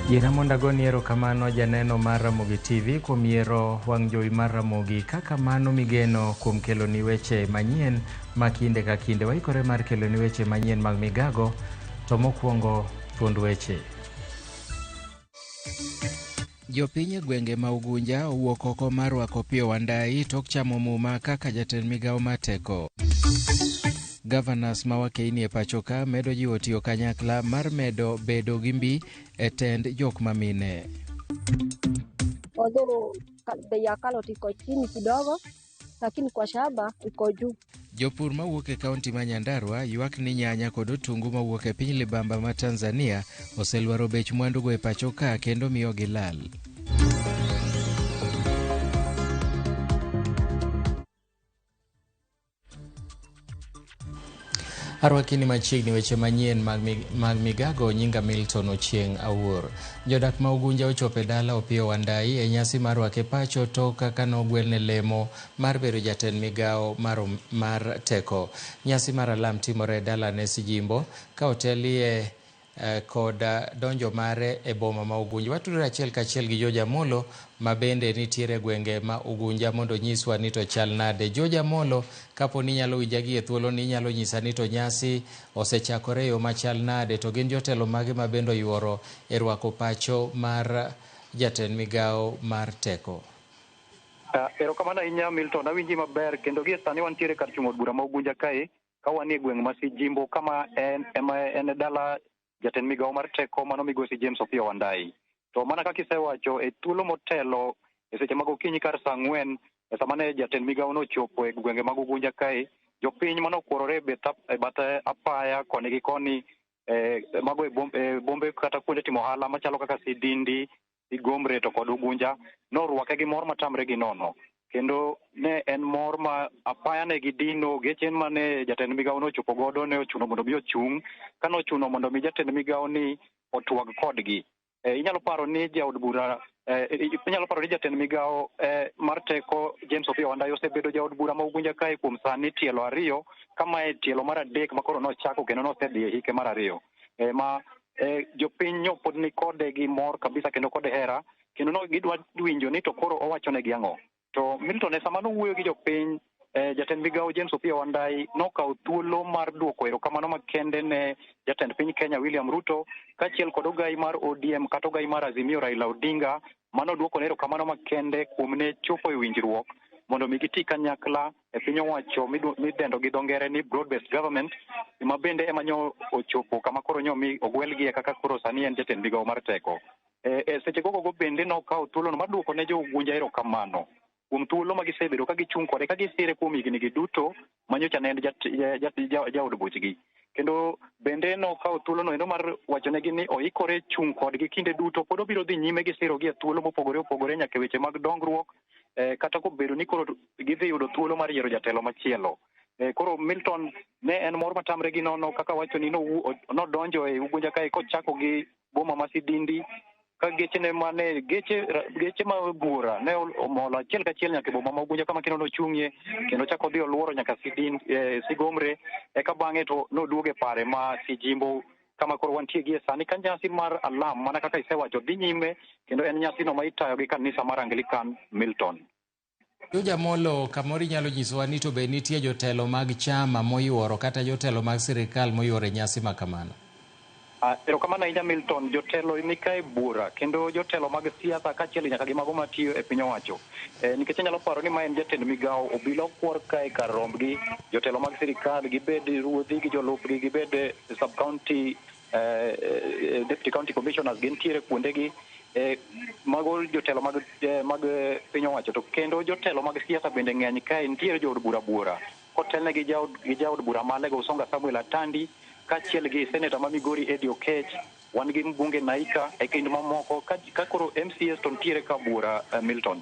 Yiena mondo agoni erokamano janeno mar Ramogi TV kuom yiero wang' jowi mar Ramogi kaka mano migeno kuom keloni weche manyien ma kinde ka kinde. Waikore mar keloni weche manyien mag migago, to mokwongo thuond weche. Jopiny e gwenge ma Ugunja owuok oko mar rwako Opiyo Wandayi tok chamo muma kaka jatend migawo mar teko. Governors ma wakeini e pacho ka medo jiwo tiyo kanyakla mar medo bedo gi mbi e tend jok mamine. Although bei ya karoti iko chini kidogo, lakini kwa shamba iko juu. Jopur mawuok e kaunti ma Nyandarua ywak ni nyanya kod otungu mawuok e piny libamba ma Tanzania oselwaro bech mwandugo e pacho ka kendo miyo gilal. Arwakini machiegni weche manyien mag migago. Nyinga Milton Ochieng' Awuor. Jodak ma Ugunja ochopo e dala Opiyo Wandayi e nyasi mar rwake pacho tok kaka nogwelne lemo mar bedo jatend migawo mar teko. Nyasi mar alam timore e dalane Sijimbo ka otelie kod donjo mare e boma ma Ugunja. Watudore achiel kachiel gi George Amolo ma bende nitiere e gwenge ma Ugunja mondo onyiswa ni to chal nade. George Amolo, kapo ni inyalo winja gi e thuolo ni inyalo nyisa ni to nyasi osechakore e yo machal nade, to gin jotelo mage ma bende oyuoro e rwako pacho mar jatend migawo mar teko. Erokamano ahinya Milton, awinji maber kendo gie sani wantiere kar chung' od bura ma Ugunja kae ka wanie gweng' ma Sijimbo kama en ema en dala jatend migawo mar teko mano migosi James Opiyo Wandayi. To mana kaka isewacho e thuolo motelo e seche mag okinyi kar saa 4 e sama ne jatend migawo nochopo e gwenge mag Ugunja kae, jopiny manokuorore e bath apaya koni gi koni, mago e bombe kata kuonde timo ohala machalo kaka Sidindi, Sigomre to kod Ugunja norwake gi mor matamre gi nono. Kendo ne en mor ma apaya ne gidino, geche mane jatend migawo nochopo godo ne ochuno mondo mi ochung', kane ochuno mondo mi jatend migawo ni otwag kodgi. Inyalo paro ni jaod bura, inyalo paro ni jatend migawo mar teko James Opiyo Wandayi osebedo jaod bura ma Ugunja kae kuom sani tielo 2, kama e tielo mar 3 ma koro nochako kendo nosedhi e hike mar 2. Ma jopiny nyo pod ni kode gi mor kabisa kendo kode hera, kendo no gidwa winjo ni to koro owachonegi ang'o. To Milton, e sama nowuoyo gi jopiny, jatend migawo James Opiyo Wandayi nokawo thuolo mar duoko erokamano makende ne jatend piny Kenya William Ruto kaachiel kod ogai mar ODM kata ogai mar Azimio Raila Odinga, mano duoko ne erokamano makende kuom ne chopo e winjruok mondo mi giti kanyakla e piny owacho midendo gi dho ngere ni broad based government, ma bende ema nyo ochopo kama koro nyo mi ogwelgie kaka koro sani en jatend migawo mar teko. E seche gogo bende nokawo thuolono mar duoko ne jo Ugunja erokamano kuom thuolo ma gisebedo ka gichung' kode ka gisire kuom higni gi duto ma nyocha ne en jaod buchgi. Kendo bende nokawo thuolono endo mar wachonegi ni oikore chung' kodgi kinde duto, pod obiro dhi nyime gi sirogi e thuolo mopogore opogore nyaka e weche mag dongruok, kata kobedo ni koro gidhi yudo thuolo mar yiero jatelo machielo. Koro Milton, ne en mor matamre gi nono kaka wacho ni nodonjo e Ugunja kae kochako gi boma ma Sidindi, ka geche mane geche ma buora ne omolo achiel kachiel nyaka e boma ma Ugunja kama kendo nochung'ie, kendo chako odhi oluoro nyaka Sigomre, eka bang'e to noduogo e pare ma Sijimbo kama koro wantie gie sani ka nyasi mar alam mana kaka isewacho dhi nyime, kendo en nyasino ma itayo gi kanisa mar Anglican Milton. George Amolo, kamoro inyalo nyisowa ni to be nitie jotelo mag chama moyuoro kata jotelo mag sirikal moyuoro e nyasi ma kamano? Erokamano ahinya Milton, jotelo nikae buora kendo jotelo mag siasa kaachiel nyaka gi mago matiyo e piny owacho. Nikech anyalo paro ni ma en jatend migawo obila okwor kae kar rombgi, jotelo mag sirikal gibed ruodhi gi jolupgi, gibed sub county deputy county commissioners gintiere kuondegi. Mago jotelo mag piny owacho to kendo jotelo mag siasa bende ng'eny kae, nitiere jood bura buora kotelne gi jaod bura Malego Usonga Samuel Atandi kaachiel gi seneta ma Migori Eddie Okech, wan gi mbunge Naika e kind mamoko ka koro MCS to nitiere ka buora Milton.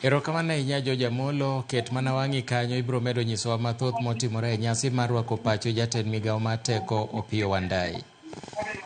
Erokamano ahinya George Amolo, ket mana wang'i kanyo ibiro medo nyisowa mathoth motimore e nyasi mar rwako pacho jatend migawo mar teko Opiyo Wandayi.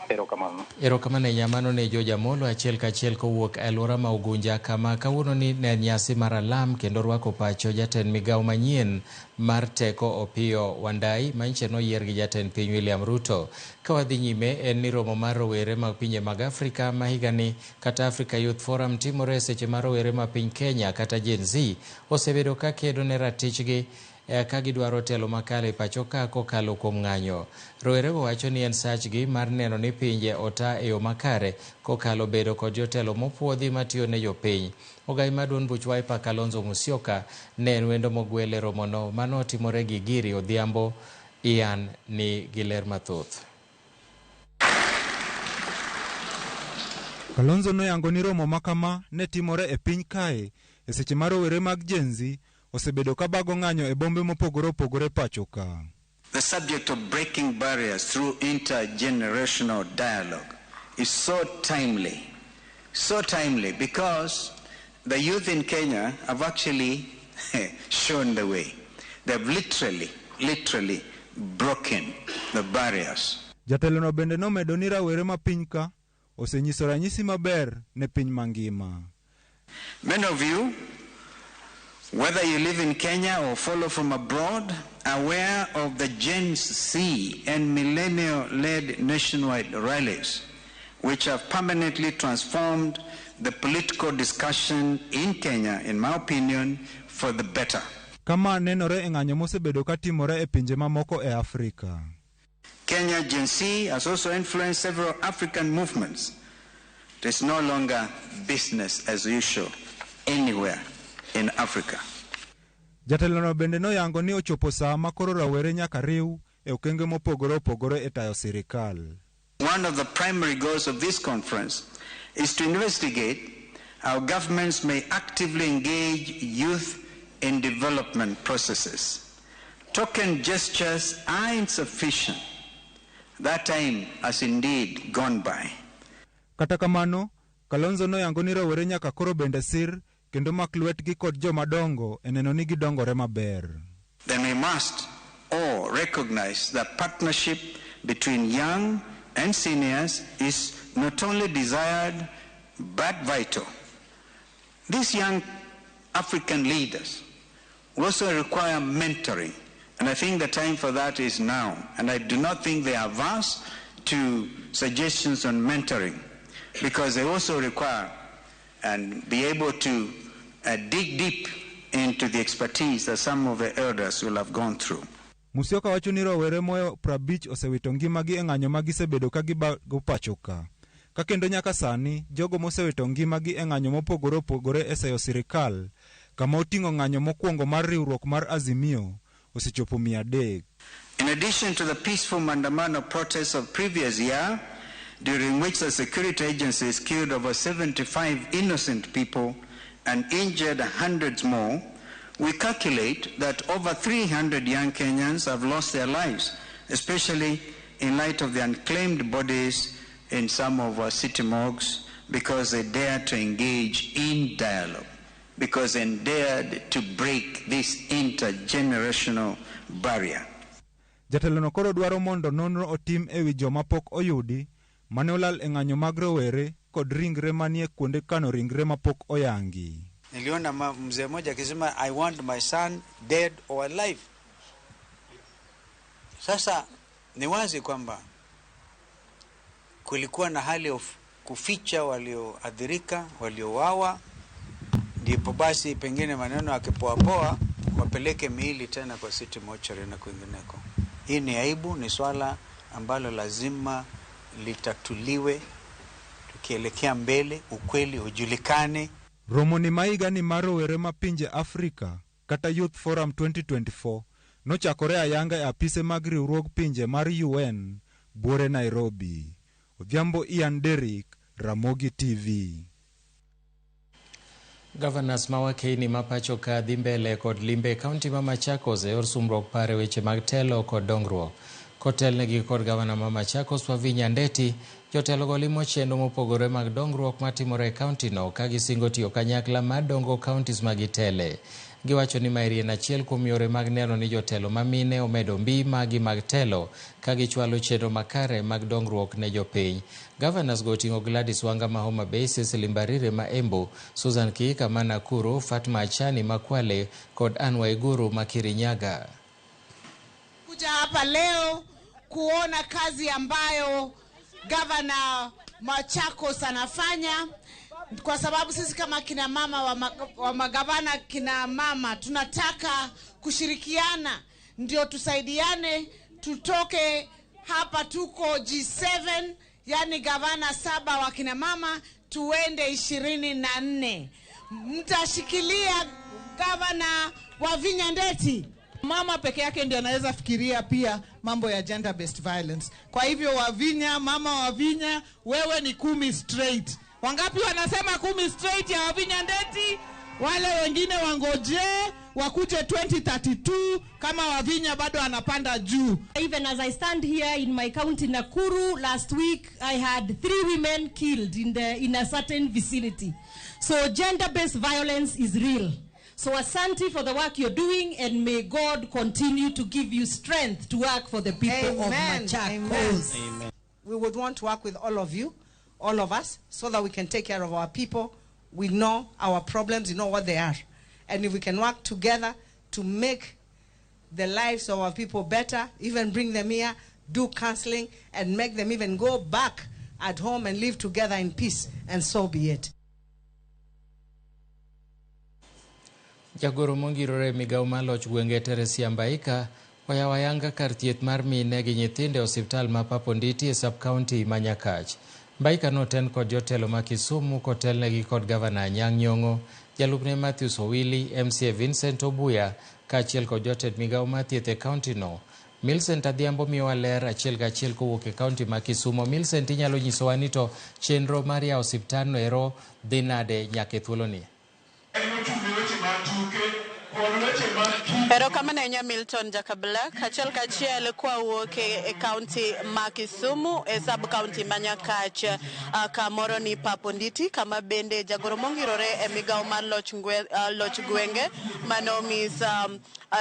Erokamano. Erokamano ahinya, mano ne George Amolo achiel kachiel kowuok e alwora ma Ugunja kama kawuono ni ne en nyasi mar alam kendo rwako pacho jatend migawo manyien mar teko Opiyo Wandayi manyiche noyier gi jatend piny William Ruto. Ka wadhi nyime en ni romo mar rowere mag pinje mag Afrika ma higani kata Africa Youth Forum timore e seche ma rowere ma piny Kenya kata Gen Z osebedo ka kedo ne ratichgi ka gidwaro telo makare e pacho ka kokalo kuom ng'anyo. Rowerego wacho ni en sachgi mar neno ni pinje ota e yo makare kokalo bedo kod jotelo mopuodhi matiyo ne jopiny. Ogai mar duond buch Wiper Kalonzo Musyoka ne en wendo mogwel e romono mano otimore gi Giri Odhiambo Ian ni gi ler mathoth. Kalonzo noyango ni romo makama ne timore e piny kae e seche ma rowere mag Gen Z osebedo ka bago ng'anyo e bombe mopogore opogore pacho ka. The subject of breaking barriers through intergenerational dialogue is so timely because the youth in Kenya have actually shown the way. They've literally broken the barriers. Jatelono bende nomedo ni rawere ma piny ka osenyiso ranyisi maber ne piny mangima. Many of you, whether you live in Kenya or follow from abroad, are aware of the Gen Z and millennial-led nationwide rallies, which have permanently transformed the political discussion in Kenya, in my opinion, for the better. Kama nenore e ng'anyo mosebedo ka timore e pinje mamoko e Afrika. Kenya Gen Z has also influenced several African movements. It is no longer business as usual anywhere in Africa. Jatelono bende noyango ni ochopo saa ma koro rawere nyaka riw e okenge mopogore opogore e tayo sirikal. One of the primary goals of this conference is to investigate how governments may actively engage youth in development processes. Token gestures are insufficient. That time has indeed gone by. Kata kamano, Kalonzo noyango ni rawere nyaka koro bende sir kendo mak lwetgi kod jomadongo e neno ni gidongore maber. Then we must all recognize that partnership between young and seniors is not only desired but vital. These young African leaders also require mentoring, and I think the time for that is now. And I do not think they are averse to suggestions on mentoring, because they also require and be able to dig deep into the expertise that some of the elders will have gone through. Musyoka wacho ni rowere moyo 50 osewito ngimagi e ng'anyo ma gisebedo ka gibago pacho ka. Ka kendo nyaka sani, jogo mosewito ngimagi e ng'anyo mopogore opogore e seyo sirikal, kama oting'o ng'anyo mokwongo mar riwruok mar Azimio, osechopo 300. In addition to the peaceful Maandamano protests of previous year, during which the security agencies killed over 75 innocent people and injured hundreds more, we calculate that over 300 young Kenyans have lost their lives, especially in light of the unclaimed bodies in some of our city morgues, because they dared to engage in dialogue, because they dared to break this intergenerational barrier. Jatelono koro dwaro mondo nonro otim ewi joma pok oyudi mane olal e ng'anyo mag rowere kod ringre manie kuonde kano ringre mapok oyangi. Niliona mzee mmoja akisema I want my son dead or alive. Sasa ni wazi kwamba kulikuwa na hali ya kuficha walioathirika, waliouawa, Ndipo basi pengine maneno akipoapoa wapeleke miili tena kwa city mortuary na kwingineko. Hii ni aibu, ni swala ambalo lazima litatuliwe tukielekea mbele, ukweli ujulikane. Romo ni ma higani mar rowere ma pinje Afrika kata Youth Forum 2024 nochakore ayanga e apise mag riwruog pinje mar UN buore Nairobi. Odhiambo Ian Derrick, Ramogi TV. Governors ma wakeini ma pacho ka dhi mbele kod limbe e kaunti ma Machakos e yor sumruok pare weche mag telo kod dongruok. Kotelnegi kod gavana ma Machakos Wavinya Ndeti, jotelogo limo chenro mopogore mag dongruok matimore e kaunti no ka gisingo tiyo kanyakla mar dongo counties ma gitele. Giwacho ni maeri en achiel kuom yore mag neno ni jotelo ma mine omedo mbi magi mag telo ka gichwalo chenro makare mag dongruok ne jopiny. Governors go oting'o Gladys Wanga ma Homa Bay, Cecily Mbarire ma Embu, Susan Kihika ma Nakuru, Fatma Achani ma Kwale kod Anne Waiguru ma Kirinyaga. Kuja hapa leo kuona kazi ambayo gavana Machakos anafanya, kwa sababu sisi kama kina mama wa magavana kina mama tunataka kushirikiana ndio tusaidiane tutoke hapa. Tuko G7, yani gavana 7 wa kina mama, tuende 24. Mtashikilia gavana Wavinya Ndeti. Mama peke yake ndiye anaweza fikiria pia mambo ya gender based violence. Kwa hivyo Wavinya, mama Wavinya, wewe ni 10 straight. Wangapi wanasema 10 straight ya Wavinya Ndeti? Wale wengine wangoje wakuje 2032 kama Wavinya bado anapanda juu. Even as I stand here in my county Nakuru, last week I had 3 women killed in a certain vicinity. So gender-based violence is real. So asante for the work you're doing, and may God continue to give you strength to work for the people of Machakos. Amen. We would want to work with all of you, all of us, so that we can take care of our people. We know our problems, we know what they are. And if we can work together to make the lives of our people better, even bring them here, do counseling, and make them even go back at home and live together in peace, and so be it. Jagoro mongirore migawo mar loch gwenge Teresia Mbaika oyawo ayanga kar thieth mar mine gi nyithindo e osiptal ma Paponditi e sub-county ma Nyakach. Mbaika noten kod jotelo ma Kisumu kotelnegi kod gavana Anyang' Nyong'o, jalupne Matthews Owili, MCA Vincent Obuya kaachiel kod jotend migawo mar thieth e kaunti no. Millicent Adhiambo miyowa ler achiel kachiel kowuok e kaunti ma Kisumu. Millicent, inyalo nyisowa ni to chenro mar yawo osiptalno ero dhi nade nyaka e thuoloni? Erokamano ahinya Milton Jakablack. Achiel kachiel kwawuok e kaunti ma Kisumu e sub county ma Nyakach, kamoro ni Paponditi, kama bende jagoro mongirore e migawo mar loch gwenge mano Miss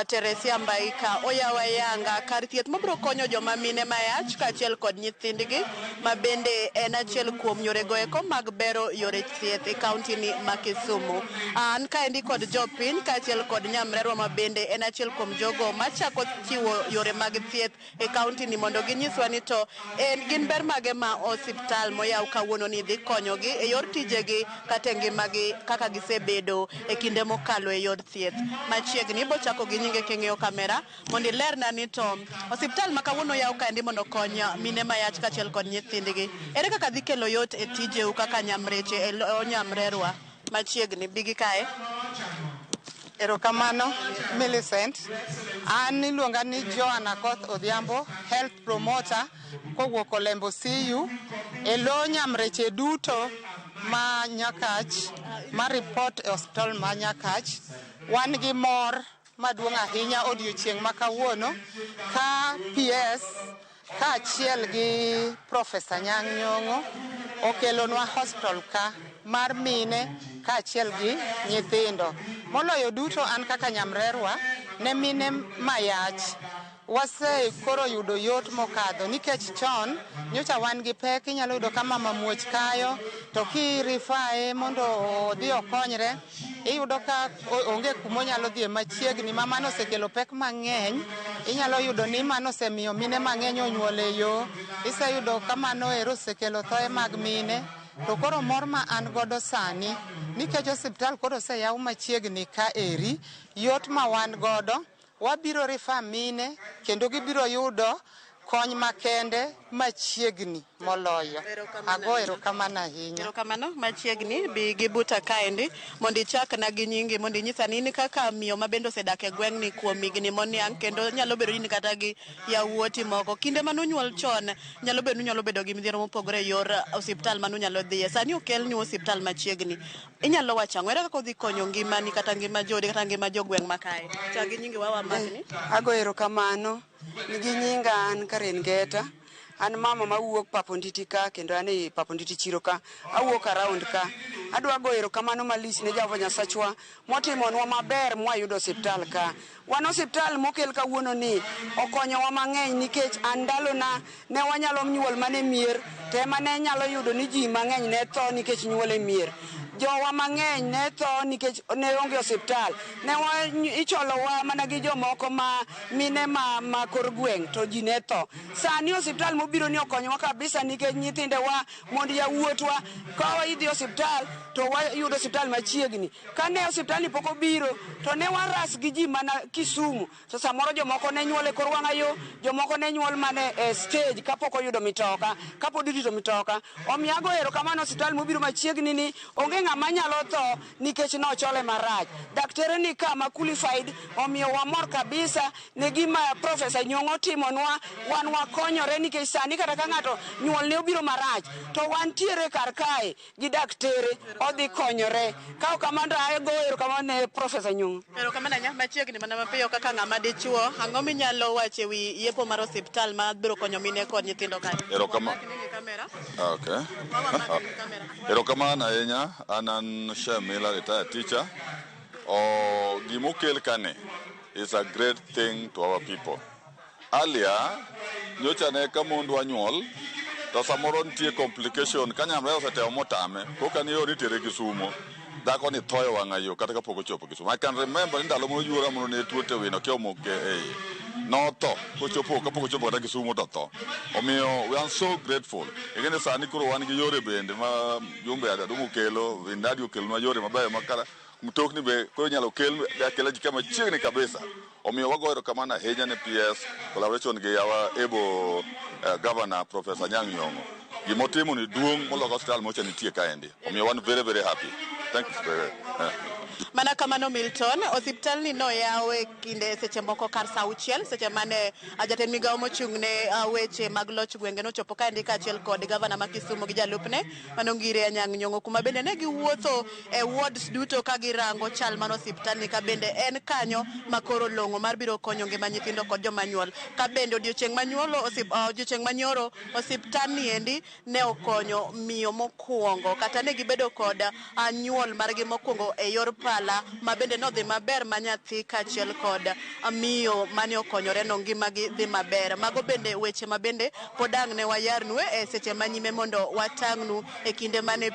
Teresia Mbaika oyawo ayanga kar thieth mabiro konyo joma mine mayach kaachiel kod nyithindgi, ma bende en achiel kuom yorego eko mag bero yore thieth e kaunti ni ma Kisumu. An kaendi kod jopiny kaachiel kod nyamrerwa ma bende en achiel kuom jogo machako chiwo yore mag thieth e kaunti ni mondo ginyiswa ni to en gin ber mage ma osiptal moyaw kawuono ni dhi konyogi e yor tijegi kata e ngimagi kaka gisebedo e kinde mokalo e yor thieth. Machiegni ibochako gi nyinge king'iyo kamera mondo ilerna ni to osiptal ma kawuono oyaw kaendi mondo okony mine mayach kaachiel kod nyithindgi, ere kaka dhi kelo yot e tijeu kaka nyamreche e nyamrerwa? Machiegni bigi kae. Erokamano Millicent. An iluonga ni Joan Akoth Odhiambo, health promoter kowuok Olembo CU e lo nyamreche duto ma Nyakach ma report e osiptal ma Nyakach. Wan gi mor maduong' ahinya odiochieng' ma kawuono ka PS kaachiel gi Professor Anyang' Nyong'o okelonwa hospital ka mar mine kaachiel gi nyithindo. Moloyo duto an kaka nyamrerwa ne mine mayach wase koro yudo yot mokadho, nikech chon nyocha wan gi pek, inyalo yudo ka mama muoch kayo to kirifae mondo odhi okonyre, iyudo ka onge kumonyalo dhiye machiegni, ma mano osekelo pek mang'eny. Inyalo yudo ni mano osemiyo mine mang'eny onyuol e yo, iseyudo ka mano ero osekelo thoe mag mine. To koro mor ma an godo sani, nikech osiptal koro oseyaw machiegni ka eri, yot ma wan godo, wabiro refer mine kendo gibiro yudo kony makende machiegni moloyo. Ago erokamano ahinya. Erokamano machiegni bi gi buta kaendi mondo ichakna gi nyingi mondo inyisa ni in kaka miyo ma bende osedak e gweng'ni kuom higni moniang' kendo nyalo bedo ni in kata gi yawuoti moko. Kinde mane unyuol chon nyalo bedo ni unyalo bedo gi midhiero mopogore e yor osiptal mane unyalo dhiye. Sani okelni osiptal machiegni. Inyalo wacho ang'o? Ere kaka odhi konyo ngimani kata ngima joodi kata ngima jogweng' ma kae? Chak gi nyingi wawa makni. Ago erokamano nigi nyinga an Karen Ngeta. An mama mawuok Paponditi ka kendo an e Paponditi chiro ka. Awuok around ka. Adwa go erokamano malich ne Jehova Nyasachwa motimonwa maber mwayudo osiptal ka. Wan osiptal mokel kawuono ni okonyowa mang'eny nikech an ndalona ne wanyalo nyuol mana e mier to ema ne nyalo yudo ni ji mang'eny ne tho nikech nyuol e mier. Jowa mang'eny ne tho nikech ne onge osiptal. Ne icholowa mana gi jomoko ma mine ma kor gweng' to ji ne tho. Sani osiptal mobiro ni okonyowa kabisa nikech nyithindewa mond yawuotwa ka idhi osiptal to wayudo osiptal machiegni. Kane osiptal ni pok obiro to ne waras gi ji mana Kisumu. To samoro jomoko ne nyuol e kor wang'a yo, jomoko ne nyuol mana e stage kapok oyudo mitoka, kapod irito mitoka. Omiyo ago erokamano osiptal mobiro machiegni ni onge ng'ama nyalo tho nikech nochole marach. Daktere ni ka ma qualified, omiyo wamor kabisa ne gima Professor Nyong'o otimonwa, wan wakonyore nikech sani kata ka ng'ato nyuol ne obiro marach, to wantiere kar kae gi daktere odhi konyore. Ka ok kamano to ago erokamano ne Professor Nyong'o. Erokamano ahinya machiegni mana mapiyo kaka ng'ama dichuo, ang'o minyalo wacho ewi yepo mar osiptal ma biro konyo mine kod nyithindo kae? Okay. Erokamano ahinya, an Shem Miller, retired teacher. Gimokel kani is a great thing to our people. Earlier, nyocha ne ka mondwa nyuol, to samoro nitie complication ka nyamrehwa osetemo motame, koka ni yor itere Kisumo, dhako ni tho e wang'a yo kata kapok ochopo Kisumo. I can remember ni ndalo moro yuora moro ne tuo te wino kia omoke e iye. Notho kochopo kapok ochopo kata Kisumo to tho. Omiyo we are so grateful. Ing'e ni sani koro wan gi yore bende ma Jumbe Adumo okelo, Windadi okelonwa yore mabeyo ma kata mtokni be koro inyalo kel akela ji kama chiegni kabisa. Omiyo wago erokamano ahinya ne PS collaboration gi our able governor Professor Anyang' Nyong'o. Gimotimo ni duong' moloyo osiptal mocha nitie kaendi. Omiyo wan very very happy. Thank you very Mana kamano Milton, osiptal ni noyaw e kinde seche moko kar sa 6 seche mane jatend migawo mochung' ne weche mag loch gwenge nochopo kaendi kaachiel kod gavana ma Kisumu gi jalupne manongire Anyang' Nyong'o kuma bende ne giwuotho e wards duto ka girango chal mar osiptal ni ka bende en kanyo ma koro long'o mar biro konyo ngima nyithindo kod joma nyuol. Ka bende odiochieng' manyuolo odiochieng' manyoro osiptal ni endi ne okonyo miyo mokwongo kata ne gibedo kod nyuol margi mokwongo e yor pala ma bende nodhi maber ma nyathi kaachiel kod miyo mane okonyore no ngimagi dhi maber. Mago bende weche ma bende pod ang' ne wayarnu e seche manyime mondo watang'nu e kinde mane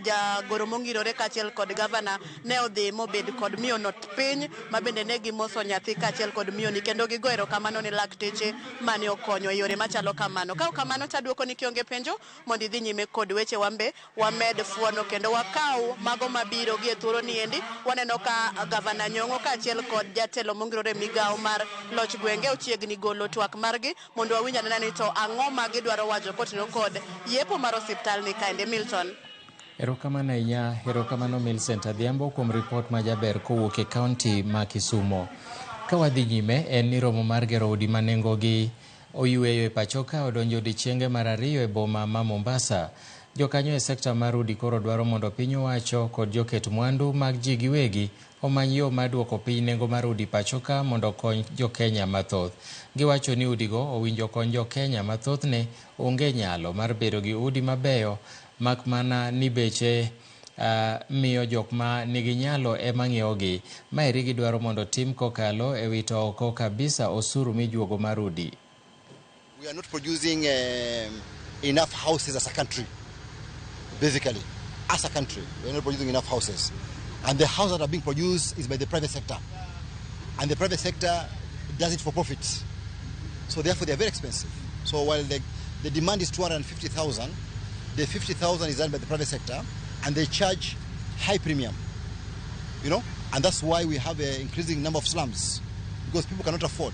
jagoro mongirore kaachiel kod gavana ne odhi mobed kod miyo no piny ma bende ne gimoso nyathi kaachiel kod miyo ni kendo gigo erokamano ne lakteche mane okonyo e yore machalo kamano. Ka ok kamano to aduoko ni kionge penjo mondo idhi nyime kod weche wambe wamed fuono kendo wakaw mago mabiro gi e thuolo ni endi. Waneno ka gavana Nyong'o kaachiel kod jatelo mongirore migawo mar loch gwenge ochiegni golo twak margi mondo wawinj anena ni to ang'o ma gidwaro wacho kotenore kod yepo mar osiptal ni kaendi. Milton. Erokamano ahinya, erokamano Millicent Adhiambo kuom ripot majaber kowuok e kaunti ma Kisumo. Ka wadhi nyime en ni romo mar gero udi ma nengogi oyueyo e pacho ka odonjo odiechienge mar 2 e boma ma Mombasa. Jokanyo e sekta mar udi koro dwaro mondo piny owacho kod joket mwandu mag ji giwegi omany yo mar duoko piny nengo mar udi pacho ka mondo okony jo-Kenya mathoth. Giwacho ni udigo owinjo kony jo-Kenya mathothne onge nyalo mar bedo gi udi mabeyo mak mana ni beche miyo jok ma nigi nyalo ema ng'iewogi. Maeri gidwaro mondo tim kokalo e wito oko kabisa osuru mijuogo mar udi. We are not producing enough houses as a country. Basically, as a country, we are not producing enough houses. And the houses that are being produced is by the private sector. And the private sector does it for profit. So therefore, they are very expensive. So while the demand is 250,000, The 50,000 is done by the private sector, and they charge high premium, you know, and that's why we have an increasing number of slums, because people cannot afford.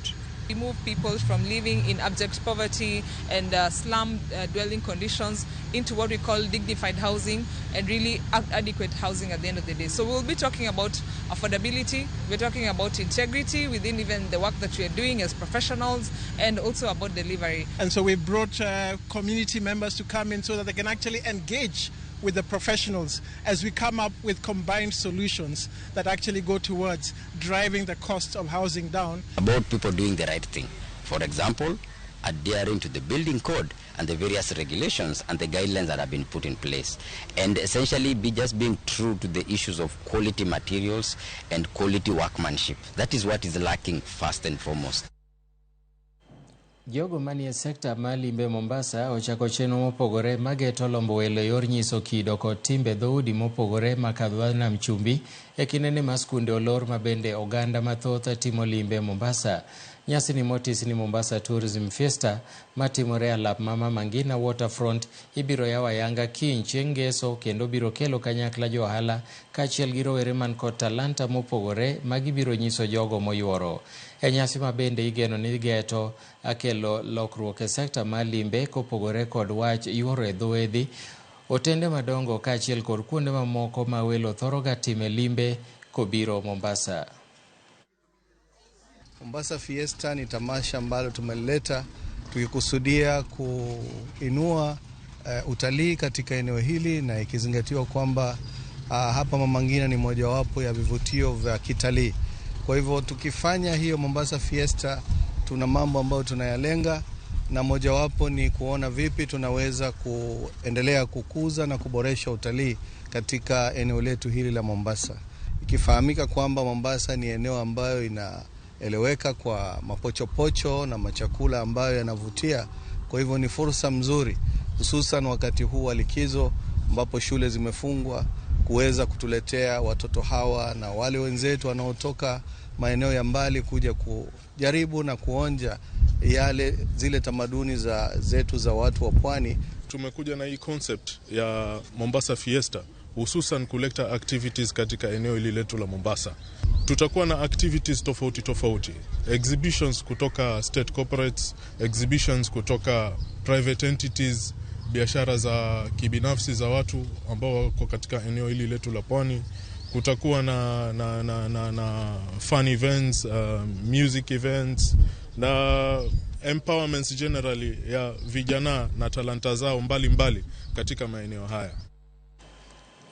Remove people from living in abject poverty and slum dwelling conditions into what we call dignified housing and really adequate housing at the end of the day. So we'll be talking about affordability, we're talking about integrity within even the work that we are doing as professionals, and also about delivery. And so we brought community members to come in so that they can actually engage with the professionals as we come up with combined solutions that actually go towards driving the cost of housing down. About people doing the right thing. For example, adhering to the building code and the various regulations and the guidelines that have been put in place. And essentially be just being true to the issues of quality materials and quality workmanship. That is what is lacking first and foremost. Jogo manie sekta mar limbe Mombasa ochako chenro mopogore mageto lombo welo e yor nyiso kido kod timbe dhoudi mopogore makadho nam chumbi e kindeni ma skunde olor ma bende oganda mathoth timo limbe Mombasa. Nyasi ni motis ni Mombasa Tourism Fiesta matimore alap ma Mama Ngina Waterfront ibiro yaw ayanga kiny chieng' ngeso kendo biro kelo kanyakla jo ohala kaachiel gi rowere man kod talanta mopogore ma gibiro nyiso jogo moyuoro. E nyasi ma bende igeno ni geto akelo lokruok e sekta mar limbe kopogore kod wach yuoro e dho wedhi, otende madongo kaachiel kod kuonde mamoko ma welo thoro ga time limbe kobiro Mombasa. Mombasa Fiesta ni tamasha ambalo tumeleta tukikusudia kuinua utalii katika eneo hili, na ikizingatiwa kwamba hapa Mama Ngina ni mojawapo ya vivutio vya kitalii. Kwa hivyo tukifanya hiyo Mombasa Fiesta tuna mambo ambayo tunayalenga, na mojawapo ni kuona vipi tunaweza kuendelea kukuza na kuboresha utalii katika eneo letu hili la Mombasa. Ikifahamika kwamba Mombasa ni eneo ambayo inaeleweka kwa mapochopocho na machakula ambayo yanavutia. Kwa hivyo ni fursa mzuri, hususan wakati huu wa likizo ambapo shule zimefungwa, kuweza kutuletea watoto hawa na wale wenzetu wanaotoka maeneo ya mbali kuja kujaribu na kuonja yale zile tamaduni za zetu za watu wa pwani. Tumekuja na hii concept ya Mombasa Fiesta hususan kuleta activities katika eneo hili letu la Mombasa. Tutakuwa na activities tofauti tofauti, exhibitions kutoka state corporates, exhibitions kutoka private entities, biashara za kibinafsi za watu ambao wako katika eneo hili letu la pwani. Kutakuwa na fun events, music events na empowerments generally ya vijana na talanta zao mbalimbali mbali katika maeneo haya.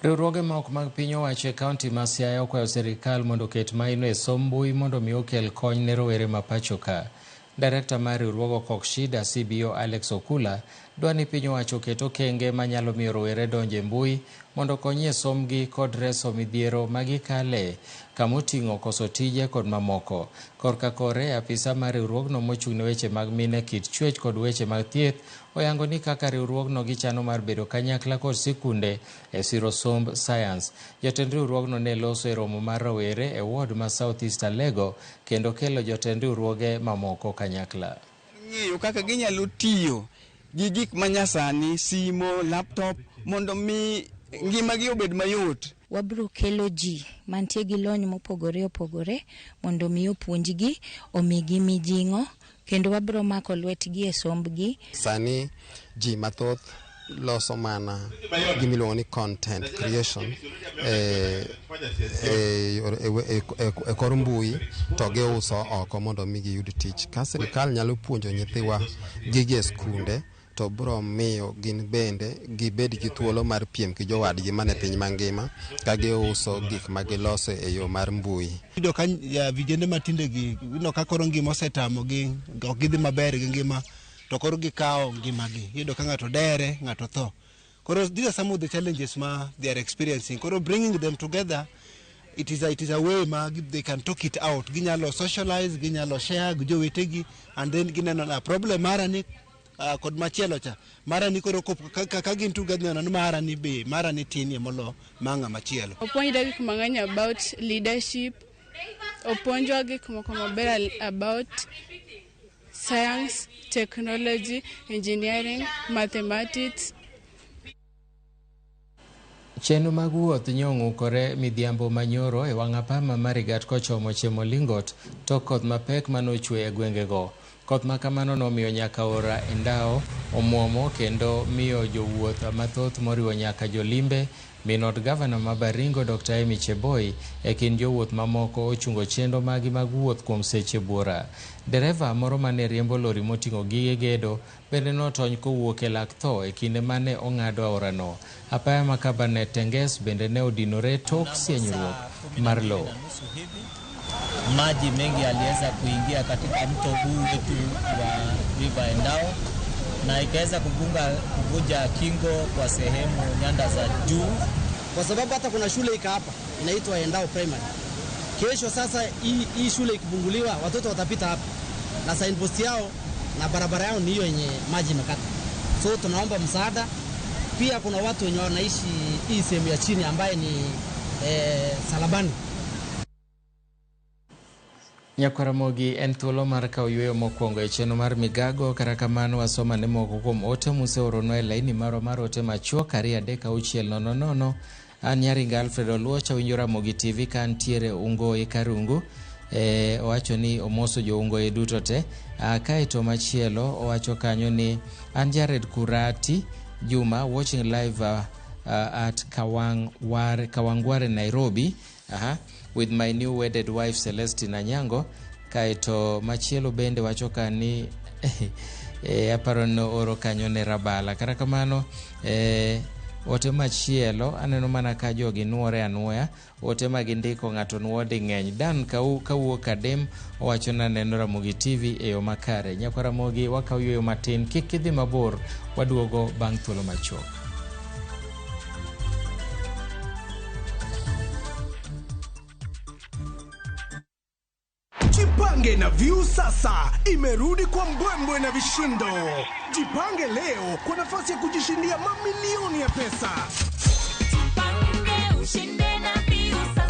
Riwruoge ma ok mag piny owacho e kaunti ma Siaya okwayo sirikal mondo oket maino e somb mbui mondo mi okel kony ne rowere ma pacho ka. Direkta mar riwruogo Kokshida CBO Alex Okula dwa ni piny owacho oket okenge manyalo miyo rowere donjo e mbui mondo okony e sombgi kod reso midhiero ma gikale kamoting'o koso tije kod mamoko. Korka kore, apisa mar riwruogno mochung' ne weche mag mine, kit chwech kod weche mag thieth oyango ni kaka riwruogno gichano mar bedo kanyakla kod sikunde e siro somb science. Jatend riwruogno ne loso e romo mar rowere e ward ma South East Alego kendo kelo jotend riwruoge mamoko kanyakla. Ng'eyo kaka ginyalo tiyo gi gik manyasani, simo, laptop, mondo mi ngimagi obed mayot. Wabiro kelo ji mantie gi lony mopogore opogore mondo mi opuonjgi, omigi mijing'o, kendo wabiro mako lwetgi e sombgi. Sani ji mathoth loso mana gimiluongo ni content creation e kor mbui to giuso oko mondo mi giyud tich. Ka sirikal nyalo puonjo nyithiwa gigi e skunde to biro miyo gin bende gibed gi thuolo mar piem gi jowadgi mane piny mangima ka giuso gik ma giloso e yo mar mbui. Iyudo ka vijende matinde gi iyudo ka koro ngima osetamogi, ok gidhi maber gi ngima, to koro gikawo ngimagi. Iyudo ka ng'ato dere, ng'ato tho. Koro these are some of the challenges ma they are experiencing. Koro bringing them together, it is a way ma they can talk it out. Ginyalo socialize, ginyalo share gi jowetegi, and then gineno na problem mara ni kod machielo cha mara ni koro ka gin together neno ni mara ni be mara ni tinie molo ma ng'ama chielo. Opuonjra gik mang'eny about leadership, opuonjwa gik moko maber about science, technology, engineering, mathematics. Chenro mag wuoth nyong'ukore midhiambo manyoro e wang' apama Marigat kochomo Chemolingot tok koth mapek manochwe e gwengego. Koth ma kamano nomiyo nyaka aora Endau omuomo kendo miyo jowuoth mathoth moriwo nyaka jolimbe. Min od gavana ma Baringo Dr. Amy Cheboi e kind jowuoth mamoko ochungo chenro magi mag wuoth kuom seche buora. Dereva moro mane riembo lori moting'o gige gedo bende notony kowuok e lak tho e kinde mane ong'ado aorano. Apaya ma Kabarnet Tenges bende ne odinore tok sienyruok mar lowo. Maji mengi yaliweza kuingia katika mto huu wetu wa River Endau na ikaweza kuvunja kingo kwa sehemu nyanda za juu, kwa sababu hata kuna shule ika hapa inaitwa Endau Primary. Kesho sasa hii shule ikifunguliwa watoto watapita hapa na signpost yao na barabara yao ni hiyo yenye maji imekata. So tunaomba msaada. Pia kuna watu wenye wanaishi hii sehemu ya chini ambaye ni Salabani. Nyakwaramogi en thuolo mar kawo yueyo mokwongo e chenro mar migago. Kata kamano wasoma ne moko kuom ote museoronwa e laini marwa mar ote machuok 23600. An Nyaringa Alfred Oluoch, awinjo Ramogi TV ka antiere Ungoe Karungu. Owacho ni omoso jo Ungoe duto te. Kaeto machielo owacho kanyo ni an Jared Kurati Juma watching live at Kawangware Nairobi. Aha, with my new wedded wife Celestine Anyango. Kaeto machielo bende wacho ka ni aparo ni oro kanyo ne Rabala. Kata kamano ote machielo aneno mana ka jogi nuore anuoya. Ote ma gindiko ng'ato nuo di ng'eny. Dan kawuok Kadem owacho ni aneno Ramogi TV e yo makare. Nyakwa Ramogi wakaw yueyo matin, kik idhi mabor, waduogo bang' thuolo machuok. Jipange na Viusasa imerudi kwa mbwembwe na vishindo. Jipange leo kwa nafasi ya kujishindia mamilioni ya pesa. Jipange ushinde na Viusasa.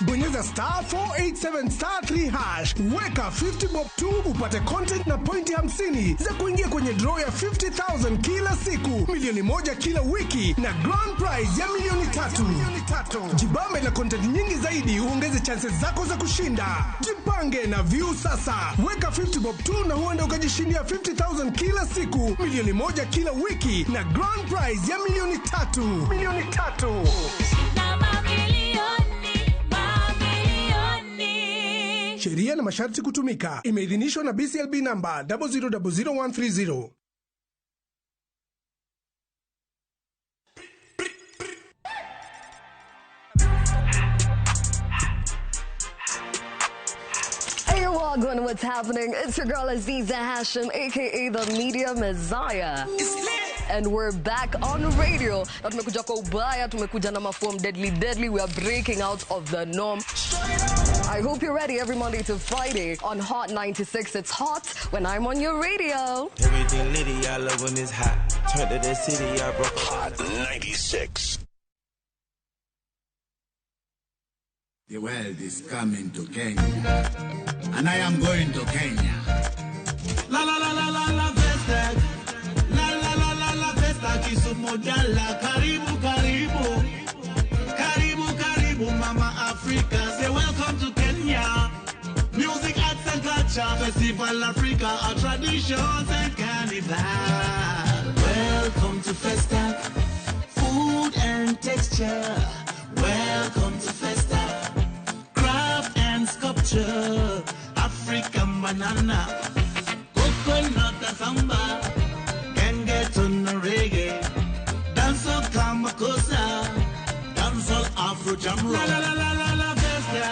Bonyeza star 487 star 3 hash, weka 50 bob 2 upate content na pointi 50 za kuingia kwenye draw ya 50,000 kila siku, milioni 1 kila wiki na grand prize ya milioni 3. Jibambe na content nyingi zaidi uongeze chances zako za kushinda. Jipange na Viusasa, weka 50 bob 2 na huenda ukajishindia 50,000 kila siku, milioni 1 kila wiki na grand prize ya milioni 3. Milioni 3. Na mamilioni. Sheria na masharti kutumika. Imeidhinishwa na BCLB namba 0000130. Hey, Wagwan, what's happening? It's your girl Aziza Hashim, aka the Media Messiah. And we're back on radio. Na tumekuja kwa ubaya, tumekuja na maform deadly deadly. We are breaking out of the norm. I hope you're ready every Monday to Friday on Hot 96. It's hot when I'm on your radio. Everything litty, I love when it's hot. Turned to the city, I broke Hot 96. The world is coming to Kenya, and I am going to Kenya. La la la la la la Festa. La la la la la Festa. Kisumu Dala. Karibu karibu. Karibu karibu Mama Africa. Say welcome to Kenya. Music, arts and culture, Festival Africa, our traditions and carnival. Welcome to Festa. Food and texture. Welcome to Festa. Craft and sculpture. African banana. Coconut and samba. Gengetone and reggae. Dancehall Kamakosa. Dancehall Afro Jam Rock. La la la la la Festa.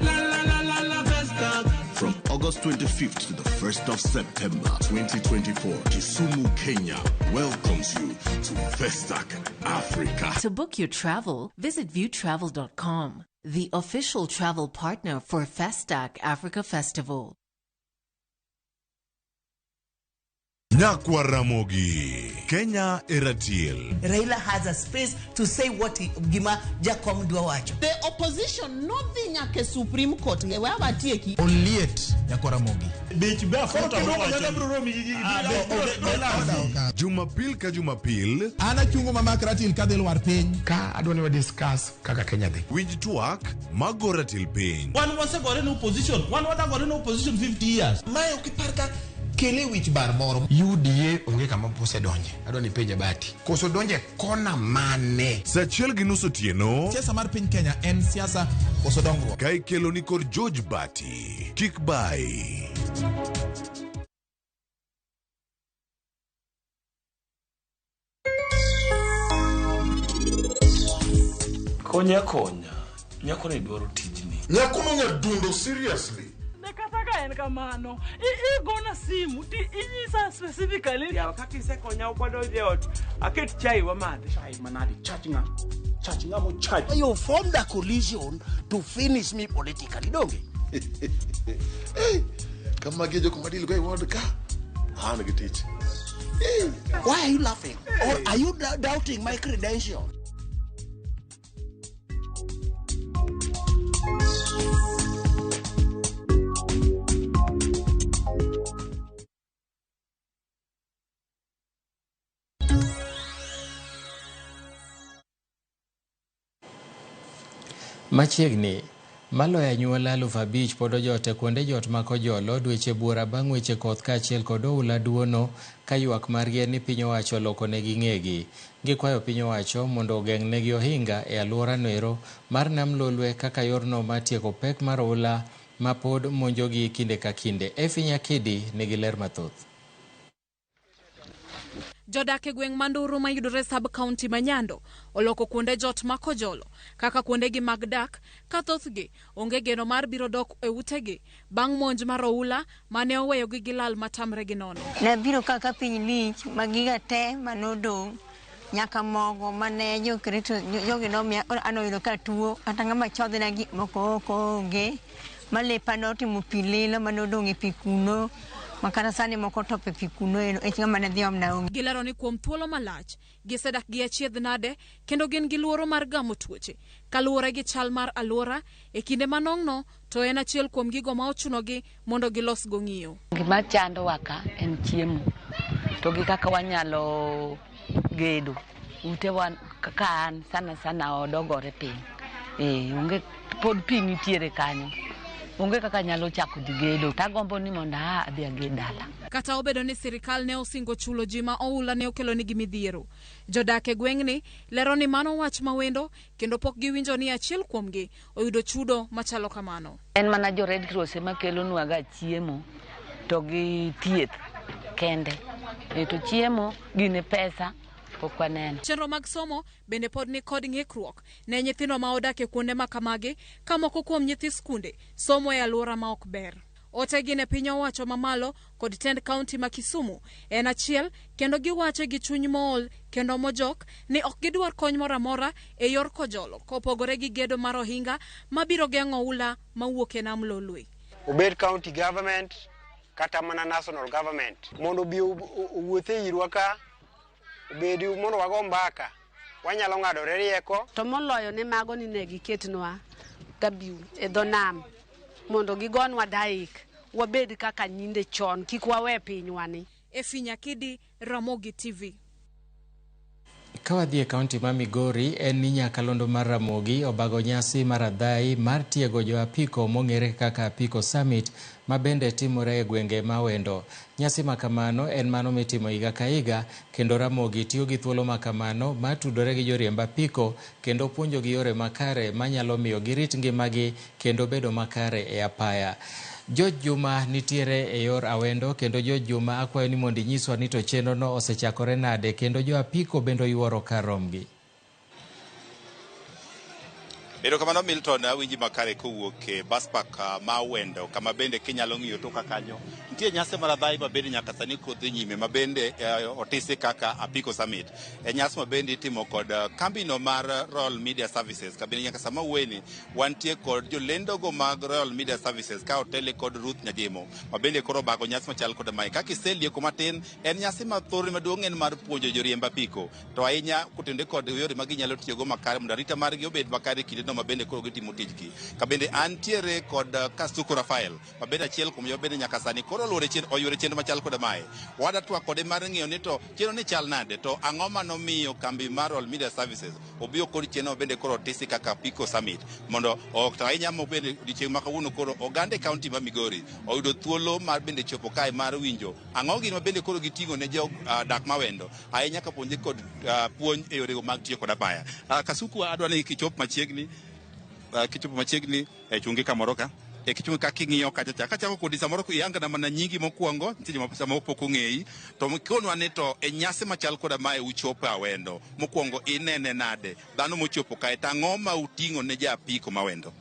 La la la la la Festa. From August 25th to the 1st of September 2024, Kisumu, Kenya welcomes you to Festac Africa. To book your travel, visit viewtravel.com, the official travel partner for Festac Africa Festival. Nyakwa Ramogi. Kenya e ratil. Raila has a space to say what he, gima Jakom dwa wacho. The opposition nodhi nyaka e Supreme Court we watieki. Oliet nyakoramogi. Jumapil ka Jumapil. An achungo mamak ratil kadhi lwar piny. Ka adwa ni wa discuss kaka Kenya dhi. Winj twak mago ratil piny. Wan wasegore ne opposition, wan wadagore ne opposition 50 years. Mae ok ipar ka kele wich bar moro. UDA onge kama osedonje. Adwa ni penja Bati. Koso donje kona mane? Saa 1:30 otieno. Siasa mar piny Kenya en siasa koso dongruok. Ka ikelo ni kod George Bati. Kik bai. Konya konya. Nyako ni dwaro tijni. Nyako no nyadundo seriously. Ne kata ka en kamano, igona simu ti inyisa specifically. Ya wakati isekonya wadonjo e ot, aket chai wamadhi. Chai manadi, chach ng'a? Chach ng'a mo chach. You formed a coalition to finish me politically, donge? Hey, kama gi jok madil go e ward ka. An gi tich. Hey. Why are you laughing? Or are you doubting my credentials? Machiegni, maloyo anyuola 5,000 pod ojot e kuonde jot ma Kojolo dweche buora bang' weche koth kaachiel kod oula duono ka ywak margi en ni piny owacho olokonegi ng'egi. Gikwayo piny owacho mondo ogeng'negi ohinga e alworano ero mar Nam Lolwe kaka yorno mar tieko pek mar oula ma pod monjogi kinde ka kinde. Effie Nyakidi nigi ler mathoth. Jodak e gweng' Manduru mayudore sub county ma Nyando oloko kuonde jot ma Kojolo kaka kuondegi mag dak ka thothgi onge geno mar biro dok e utegi bang' monj mar oula mane oweyogi gi lal matamre gi nono. Nabiro kaka piny lich ma giga te manodong' nyaka mogo mane jokristo jogi nomiya an oyudo ka tuo kata ng'ama chodhna gik moko ok onge malepa notimo pi lilo manodong' e pi kuno. Makata sani moko top e pi kuno ero e ng'ama ne dhi omna onge. Gilero ni kuom thuolo malach gisedak gi achiedh nade kendo gin gi luoro mar gamo tuoche kaluwore gi chal mar alwora e kinde manong'no to en achiel kuom gigo ma ochunogi mondo gilos go ng'iyo. Gima chandowa ka en chiemo to gi kaka wanyalo gedo utewa kaka an sana sana odogore piny. Onge pod pi nitiere kanyo. Onge kaka nyalo chako dhi gedo. Tagombo ni mondo adhi aged dala. Kata obedo ni sirikal ne osingo chulo ji ma oula ne okelonigi midhiero, jodak e gweng'ni lero ni mano wach mawendo kendo pok giwinjo ni achiel kuomgi oyudo chudo machalo kamano. En mana jo Red Cross ema kelonwaga chiemo to gi thieth kende. To chiemo gin pesa pok waneno. Chenro mag somo bende pod ni kod ng'ikruok ne nyithindo ma odak e kuonde ma kamagi ka moko kuom nyithi skunde somo e alwora ma ok ber. Ote gi ne piny owacho mamalo kod tend kaunti ma Kisumu en achiel kendo giwache gi chuny mool kendo mojok ni ok gidwar kony moro amora e yor Kojolo kopogore gi gedo mar ohinga mabiro geng'o oula mawuok e Nam Lolwe. Obed county government kata mana national government mondo obi owuothe irwa ka obedi mondo wago mbaka wanyalo ng'adore rieko. To moloyo ne mago ni ne giketnwa gabiu e dho nam mondo gigonwa daik wabed kaka nyinde chon kik wawe pinywani. Effie Nyakidi, Ramogi TV. Ka wadhi e kaunti ma Migori en ni nyakalondo mar Ramogi obago nyasi mar adhai mar tiego jo apiko mong'ere kaka Apiko Summit ma bende timore e gwenge ma Wendo. Nyasi ma kamano en mano mitimo higa ka higa kendo Ramogi tiyo gi thuolo ma kamano mar tudore gi joriemb apiko kendo puonjogi yore makare manyalo miyo girit ngimagi kendo bedo makare e apaya. George Juma nitiere e yor Awendo kendo George Juma akwayo ni mondo inyiswa ni to chenro no osechakore nade kendo jo apiko bende oyuoro kar romgi. Erokamano Milton, awinji makare kowuok e bus park ma Awendo, kama bende kinyalo ng'iyo toka kanyo nitie nyasi mar adhai ma bende nyaka sani kod dhi nyime, ma bende otisi kaka Apiko Summit. E nyasi ma bende itimo kod kambino mar Royal Media Services. Ka bende nyaka sama wuoyeni wantie kod jolendogo mag Royal Media Services ka otele kod Ruth Nyagemo, ma bende koro obago nyasi machal kod mae. Kaka iselieko matin, en nyasi ma thorne maduong' en mar puonjo joriemb apiko, to ahinya kotenore kod yore ma ginyalo tiyogo makare mondo arita margi obed makare e kindeno ma bende koro gitimo tijgi. Ka bende antiere kod Kasuku Rafael, ma bende achiel kuom jo bende nyaka sani koro oluore chien oyuore chenro machal koda mae. Wada twak kode mar ng'iyo ni to chenro ni chal nade, to ang'o manomiyo kambi mar Royal Media Services obiro kod chenro ma bende koro otisi kaka Apiko Summit, mondo ok to ahinya mo bende odiochieng' ma kawuono koro oganda e kaunti ma Migori oyudo thuolo mar bende chopo kae mar winjo ang'o gini ma bende koro giting'o ne jo dak mawendo ahinya kapuonje kod puonj e yorego mag tiyo kod apaya. Kasuku, adwa ni kichop machiegni, kichopo machiegni e chungi kamoro ka e kichungi ka king'iyo kacha cha kachako kodi samoro iyangna mana nyingi mokwongo, nitie joma samoro pok ong'eyi, to konwa ni to e nyasi machal koda mae uchopo Awendo mokwongo inene nade dhano mochopo kae to ang'o ma uting'o ne ja apiko mawendo?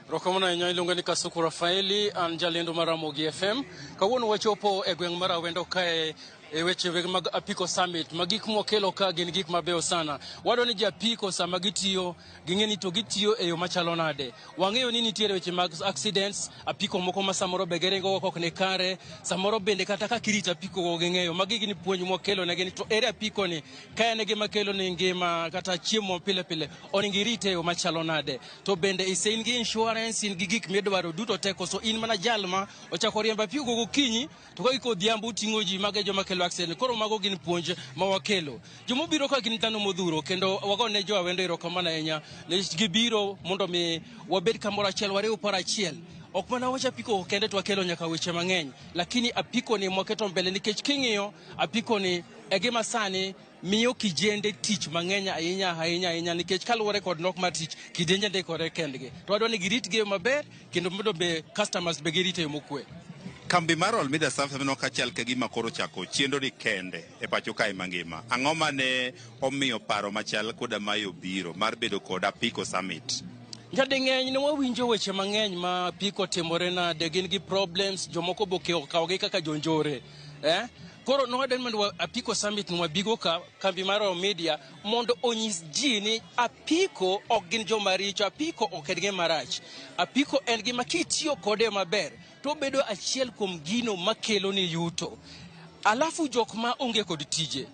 Erokamano ahinya, iluonga ni Kasuku Rafaeli, an jalendo mar Ramogi FM. Kawuono wachopo e gweng' mar Awendo kae e weche weg mag Apiko Summit, ma gik mwakelo ka gin gik mabeyo sana. Wadwa ni ji apiko sama gitiyo, ging'e ni to gitiyo e yo machalo nade. Wang'eyo ni nitiere weche mag accidents, apiko moko ma samoro be giringo go kok ni kare, samoro bende kata kaka irito apiko go ging'eyo. Magi gin puonj mwakelo negi ni to ere apiko ni, ka en e gima kelo ni ngima kata chiemo pile pile, onego irite e yo machalo nade. To bende ise in gi insurance, in gi gik midwaro duto te, koso in mana jal ma ochako riembo apiko gokinyi to ka giko odhiambo oting'o ji, mago e joma kelo accident. Koro mago gin puonj ma wakelo. Jomobiro ka gin dhano modhuro, kendo wagone jo Awendo erokamano ahinya nikech gibiro mondo mi wabed kamoro achiel, wariw paro achiel. Ok mana wach apiko kende to wakelo nyaka weche mang'eny, lakini apiko ni mwaketo mbele nikech king'iyo apiko ni e gima sani miyo kijende tich mang'eny ahinya ahinya ahinya, nikech kaluwore kod nok mar tich, kijende ndikore kendgi. To wadwa ni girit gi e yo maber kendo mondo be customers be girit e yo mokwe. Kambi mar Royal Media Services neno ka chal ka gima koro chako chenro ni kende e pacho kae mangima. Ang'o mane omiyo paro machal koda mae obiro mar bedo kod Apiko Summit? Nyading'eny ne wawinjo weche mang'eny ma apiko timore nade, gin gi problems, jomoko be okawogi kaka jonjore. Koro nowadwa ni mondo Apiko Summit nwabigo ka kambi mar Royal Media mondo onyis ji ni apiko ok gin joma richo, apiko ok en gima rach. Apiko en gima kitiyo kode maber to obedo achiel kuom gino makelo ni yuto. Alafu jok ma onge kod tije,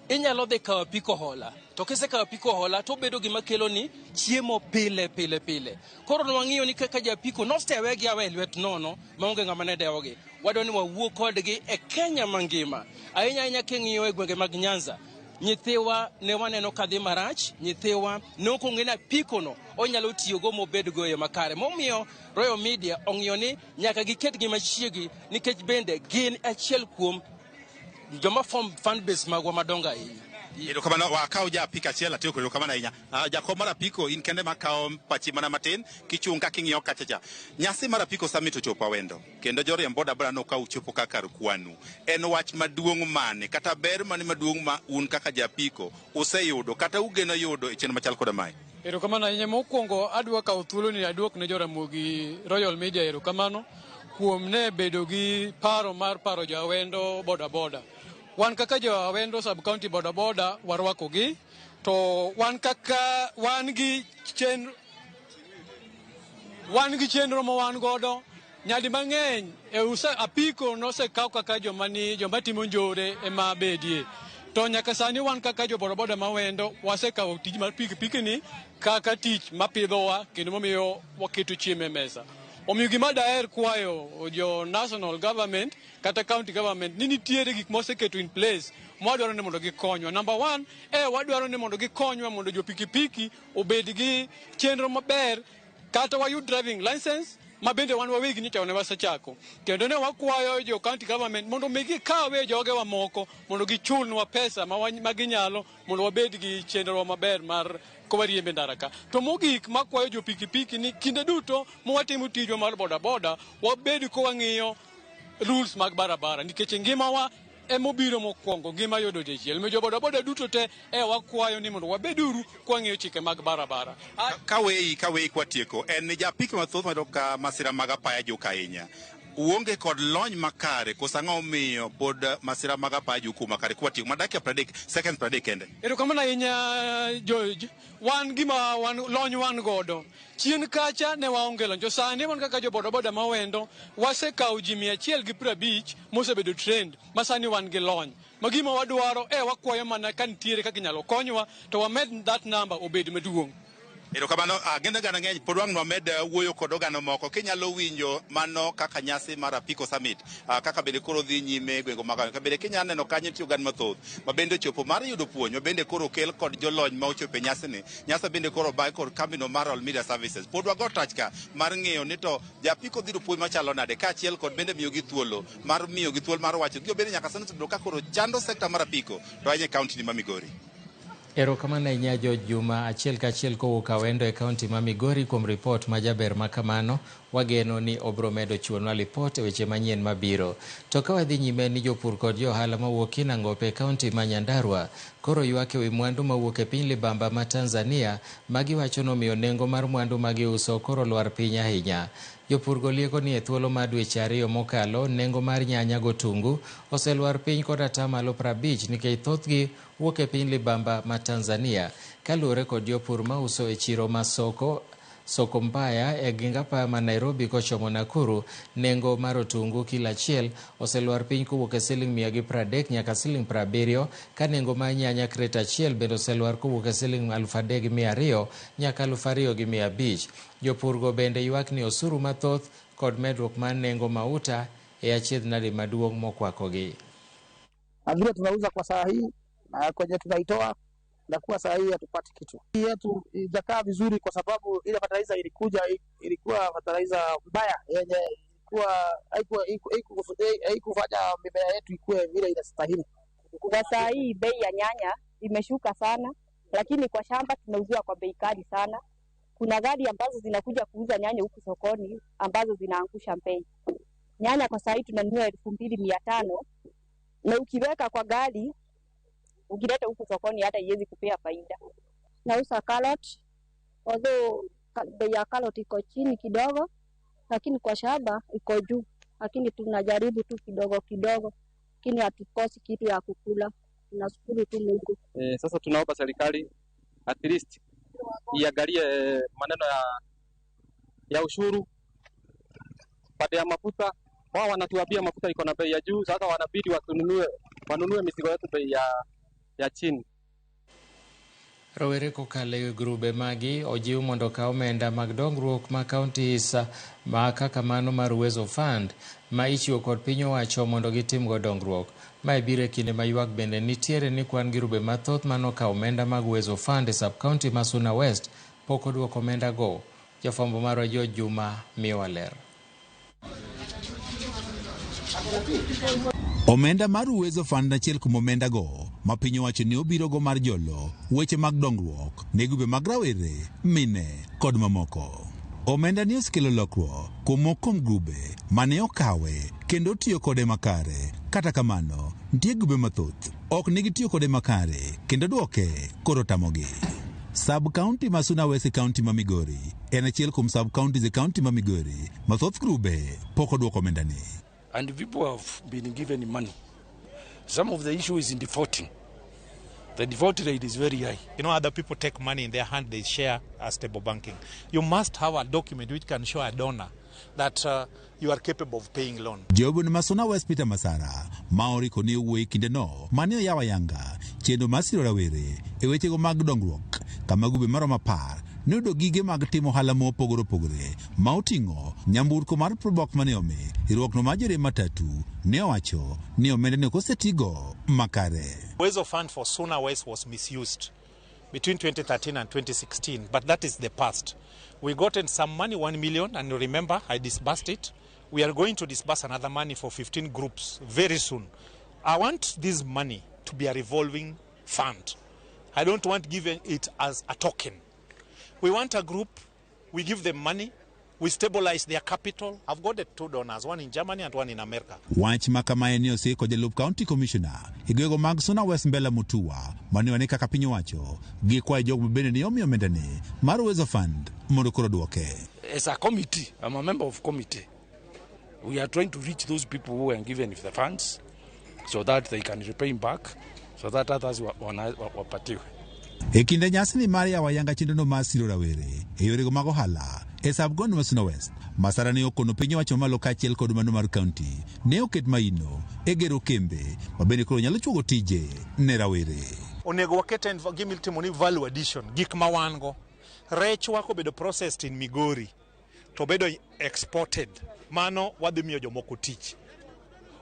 inyalo dhi kawo apiko hola, to kisekawo apiko hola to obedo gima kelo ni chiemo pile pile pile. Koro nwang'iyo ni kaka japiko nosewegi awe lwet nono maonge ng'ama ne dewogi. Wadwa ni wawuo kodgi e Kenya mangima, ahinya ahinya king'iyo e gwenge mag Nyanza. Nyithiwa ne waneno kadhi marach, nyithiwa ne ok ong'e ni apiko no onyalo tiyogo mobedgo e yo makare. Momiyo Royal Media ong'iyo ni nyaka giketgi machiegni nikech bende gin achiel kuom joma form fan base magwa madongo ahinya. Erokamano, wakaw ja apiko achiel atiyo kod erokamano ahinya. Jakom mar apiko, in kende makawo pachi mana matin kichung' ka king'iyo kacha cha. Nyasi mar Apiko Summit ochopo Awendo kendo joriemb bodaboda nokaw chopo ka kar kwanu. En wach maduong' mane kata ber mane maduong' ma un kaka ja apiko useyudo kata ugeno yudo e chenro machal koda mae? Erokamano ahinya. Mokwongo adwa kawo thuolo ni aduok ne Joramogi Royal Media erokamano kuom ne bedo gi paro mar paro jo Awendo bodaboda. Wan kaka jo Awendo sub county bodaboda warwakogi, to wan kaka wan gi chenro, wan gi chenro ma wan godo nyadi mang'eny e usa apiko nosekaw kaka joma ni joma timo njore ema bedie. To nyaka sani wan kaka jo bodaboda mawendo wasekawo tij mar pikipiki ni kaka tich mapidhowa kendo mamiyo waketo chiemo e mesa. Omiyo gima daher kwayo jo national government kata county government ni nitiere gik moseketo in place mwadwaro ni mondo gikonywa. Number one, wadwaro ni mondo gikonywa mondo jo pikipiki obed gi chenro maber kata wayud driving license ma bende wan wawegi nyocha ne wasechako. Kendo ne wakwayo jo county government mondo mi gikawe jogewa moko mondo gichulnwa pesa ma ginyalo mondo wabed gi chenro maber mar kawariembe ndara ka. To mogik makwayo jo pikipiki ni kinde duto mwatimo tijwa mar bodaboda wabed ka wang'iyo rules mag barabara nikech e ngimawa emobiro mokwongo ngima yudo dichiel. Omiyo jo bodaboda duto te e wakwayo ni mondo wabeduru kwang'iyo chike mag barabara. Kaweyi kwatieko, en ni japiko mathoth mayudo ka masira mag apaya juk ahinya. Uonge kod lony makare, koso ang'o omiyo pod masira mag apaya juk makare kwatieko? Ma dakika 30, second 30 kende. Erokamano ahinya George. Wan gima wan lony wan godo. Chien kacha ne waonge lony. To sani wan kaka jo bodaboda ma Awendo wasekawo ji 150 mosebedo trained ma sani wan gi lony. Ma gima wadwaro e wakwayo mana ka nitiere kaka inyalo konywa to wamed that number obed maduong'. Erokamano, agenda gana ng'eny pod wang' nwamed wuoyo kod oganda moko. Kinyalo winjo mano kaka nyasi mar Apiko Summit, kaka bende koro dhi nyime e gwenge mag Awendo. Bende kinyalo neno kanyo nitie oganda mathoth ma bende ochopo mar yudo puonj, ma bende koro okel kod jolony ma ochopo e nyasini. Nyasi bende koro obaye kod kambino mar All Media Services. Pod wago tach ka mar ng'eyo ni to japiko dhi yudo puonj machalo nade, kaachiel kod bende miyogi thuolo mar wacho gigo bende nyaka sani osebedo ka koro chando sekta mar apiko to ahinya e kaunti ni ma Migori. Erokamano ahinya George Juma, achiel kachiel kowuok Awendo e kaunti ma Migori kuom ripot ma jaber ma kamano. Wageno ni obro medo chiwonwa lipot e weche manyien mabiro. To ka wadhi nyime ni jopur kod jo ohala mawuok Kinangop e kaunti ma Nyandarua koro ywak ewi mwandu mawuok e piny libamba ma Tanzania ma giwacho nomiyo nengo mar mwandu ma giuso koro lwar piny ahinya. Jopur go lieko ni e thuolo mar dweche 2 mokalo nengo mar nyanya gotungu oselwar piny kod 50% nikech thothgi wuok e piny libamba ma Tanzania. Kaluwore kod jopur mauso e chiro ma Soko Mbaya e gweng' apaya ma Nairobi kochomo Nakuru, nengo mar otungu kilo achiel oselwar piny kowuok e siling 130 nyaka siling 70, ka nengo mar nyanya kret achiel bende oselwar kowuok e siling 3,200 nyaka 2,500. Jopur go bende ywak ni osuru mathoth kod medruok mar nengo mauta e achiedh nade maduong' mokwakogi. Na vile tunauza kwa saa hii na kwenye tunaitoa na kuwa saa hii hatupati kitu. Hii yetu ijakaa vizuri kwa sababu ile fertilizer ilikuja ilikuwa fertilizer mbaya yenye ilikuwa haikufanya mimea yetu ikue vile inastahili. Kwa saa hii bei ya nyanya imeshuka sana, lakini kwa shamba tunauziwa kwa bei kali sana. Kuna gari ambazo zinakuja kuuza nyanya huku sokoni ambazo zinaangusha bei. Nyanya kwa saa hii tunanunua 2,500 na ukiweka kwa gari ukileta huku sokoni hata iwezi kupea faida. Nauza carrot, although bei ya carrot iko chini kidogo, lakini kwa shamba iko juu, lakini tunajaribu tu kidogo kidogo, lakini hatukosi kitu ya kukula. Tunashukuru tu Mungu. Sasa tunaomba serikali at least iangalie maneno ya ushuru baada ya mafuta. Wao wanatuambia mafuta iko na bei ya juu, sasa wanabidi wanunue mizigo yetu bei ya chini. Rowere kokalo e grube magi ojiw mondo okaw omenda mag dongruok ma counties ma kaka mano mar Uwezo Fund ma ichiwo kod piny owacho mondo gitimgo dongruok. Mae biro e kinde ma ywak bende nitiere ni kwan grube mathoth manokawo omenda mag Uwezo Fund e sub-county ma Suna West pok oduoko omenda go. Jafwambo marwa George Juma miyowa ler. Omenda mar Uwezo Fund achiel kuom omenda go ma piny owacho ni obiro go mar jolo weche mag dongruok ne grube mag rawere, mine kod mamoko. Omenda ni osekelo lokruok kuom moko kuom grube mane okawe kendo tiyo kode makare. Kata kamano, nitie grube mathoth ok nigi tiyo kode makare kendo duoke koro tamogi. Sub-county ma Suna West e county ma Migori en achiel kuom sub-counties e county ma Migori ma thoth grube pok oduoko omenda ni. And people have been given money. Some of the issue is in defaulting. The default rate is very high. You know, other people take money in their hand, they share as stable banking. You must have a document which can show a donor that you are capable of paying loan. Jobun ma Suna West Peter Masara ma oriko ni owuoyo e kindeno mane oyawo ayanga chenro mar siro rawere e wechego mag dongruok kama grube maromo 10 noyudo gige mag timo ohala mopogore opogore ma oting'o nyamburko mar Probox mane omi riwruokno mar joriemb matatu ne owacho ni omenda ne ok osetigo makare. Uwezo Fund for Suna West was misused between 2013 and 2016, but that is the past. We gotten some money, 1 million, and remember, I disbursed it. We are going to disburse another money for 15 groups very soon. I want this money to be a revolving fund. I don't want giving it as a token. We want a group, we give them money, We stabilize their capital. I've got the 2 donors, one in Germany and one in America. Wach ma kamae ne osiko jalup county commissioner e gwego mag Suna West Mbella Mutua mane wane kaka piny owacho gikwayo jogo ma bende ne omiyo omendani mar Uwezo Fund mondo koro duoke. As a committee, I'm a member of committee. We are trying to reach those people who were given the funds so that they can repay back, so that others wapatiwe. E kinde nyasini mar yawo ayanga chenrono mar siro rawere e yorego mag ohala e sub-county ma Suna West, Masara ne okono piny owacho mamalo kaachiel kod mano mar county ne oket maino e gero kembe ma bende koro nyalo chuogo tije ne rawere. Onego waket en gima itimo ni value addition, gik ma wan go. Rechwa kobedo processed in Migori to bedo exported, mano wadhi miyo jomoko tich.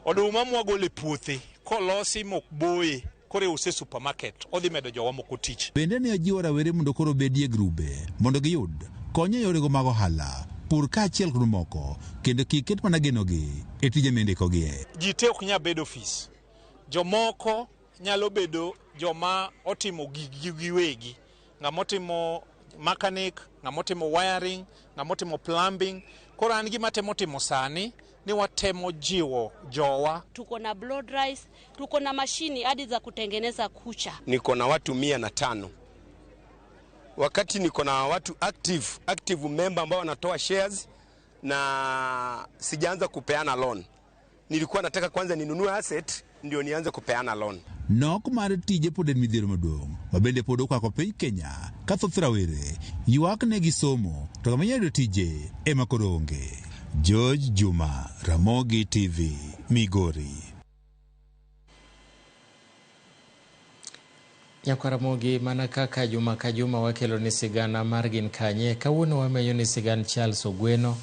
Oduma mwagolo e puothe kolosi mokboye koro iuse supermarket, odhi medo jowa moko tich. Bende ne ojiwo rawere mondo koro obedie grube mondo giyud kony e yorego mag ohala, pur kaachiel kod moko, kendo kik ket mana genogi e tije mindikogie. Ji te ok nyal bedo ofis. Jomoko nyalo bedo joma otimo giggi giwegi. Ng'ama otimo mechanic, ng'ama otimo wiring, ng'ama otimo plumbing. Koro an gima temo timo sani ni watemo jiwo jowa. Tuko na blow dries, tuko na mashini hadi za kutengeneza kucha. Niko na watu 105. Wakati niko na watu active member ambao wanatoa shares na sijaanza kupeana loan. Nilikuwa nataka kwanza ninunue asset ndio nianze kupeana loan. Nok mar tije pod en midhiero maduong' ma bende pod okwako piny Kenya ka thoth rawere ywak ne gisomo to kama inyalo yudo tije ema koro onge. George Juma, Ramogi TV, Migori. Nyakwar Ramogi, mana kaka juma ka juma wakelo ni sigana mar gin kanye, kawuono wamenyo ni sigan Charles Ogweno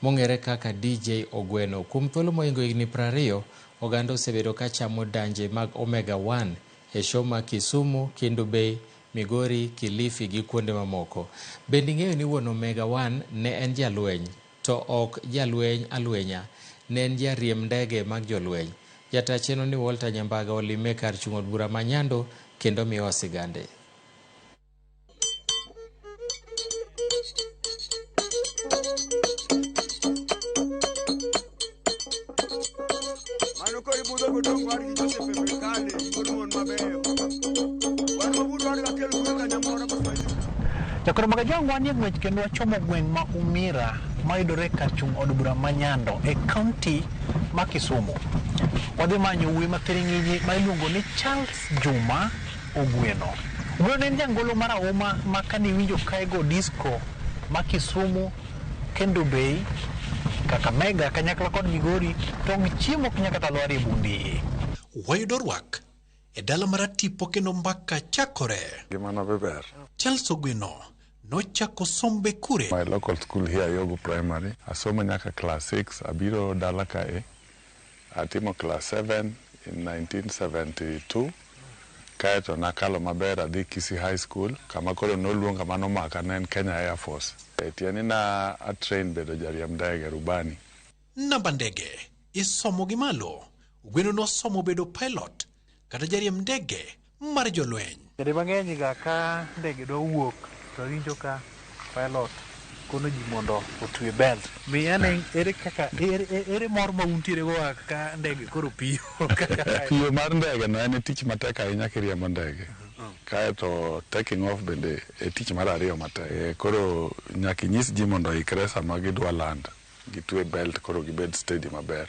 mong'ere kaka DJ Ogweno. Kuom thuolo mohingo higni 20, oganda osebedo ka chamo danje mag Omega 1 e show ma Kisumu, Kendu Bay, Migori, Kilifi gi kuonde mamoko. Bende ing'eyo ni wuon Omega 1 ne en jalweny, to ok jalweny alwenya, ne en jariem ndege mag jolweny. Jata chenro ni Walter Nyambaga olime kar chung' od bura ma Nyando kendo miyowa sigande. Jakoro mag ajwang' wanie ng'wech kendo wachomo gweng' ma Umira mayudore kar chung' od bura ma Nyando e kaunti ma Kisumu. Wadhi manyo wuoyi ma thiring'inyi ma iluongo ni Charles Juma Ogweno. Ogweno en jangolo marahuma ma kaniwinjo ka igo disco ma Kisumu, Kendu Bay, Kakamega kanyakla kod Migori, tong' chiemo ok nyal kata lwar e bundi. Wayudo rwak e dala mar Atipo kendo mbaka chakore. Ngimana be ber. Charles Ogweno nochako sombe kure. My local school here, Yogo Primary. Asomo nyaka class 6, abiro dala kae. Atimo class 7 in 1972. Kaeto nakalo maber adhi Kisii High School, kama koro noluonga manomaka ne en Kenya Air Force. Tieni na atrain bedo jariemb ndege, rubani. Namba ndege isomo gi malo. Ogweno nosomo bedo pilot kata jariemb ndege mar jolweny. Kinde mang'eny ga ka ndege dwa wuok to awinjo ka pilot kono ji mondo otwe belt. Miya ne ere kaka ere mor ma untiere go ka ndege koro piyo. Piyo mar ndege no en tich matek ahinya kiriembo ndege. Kaeto taking off bende e tich mar ariyo matek. Koro nyaka inyis ji mondo oikre sama gidwa land, gitwe belt koro gibed steady maber.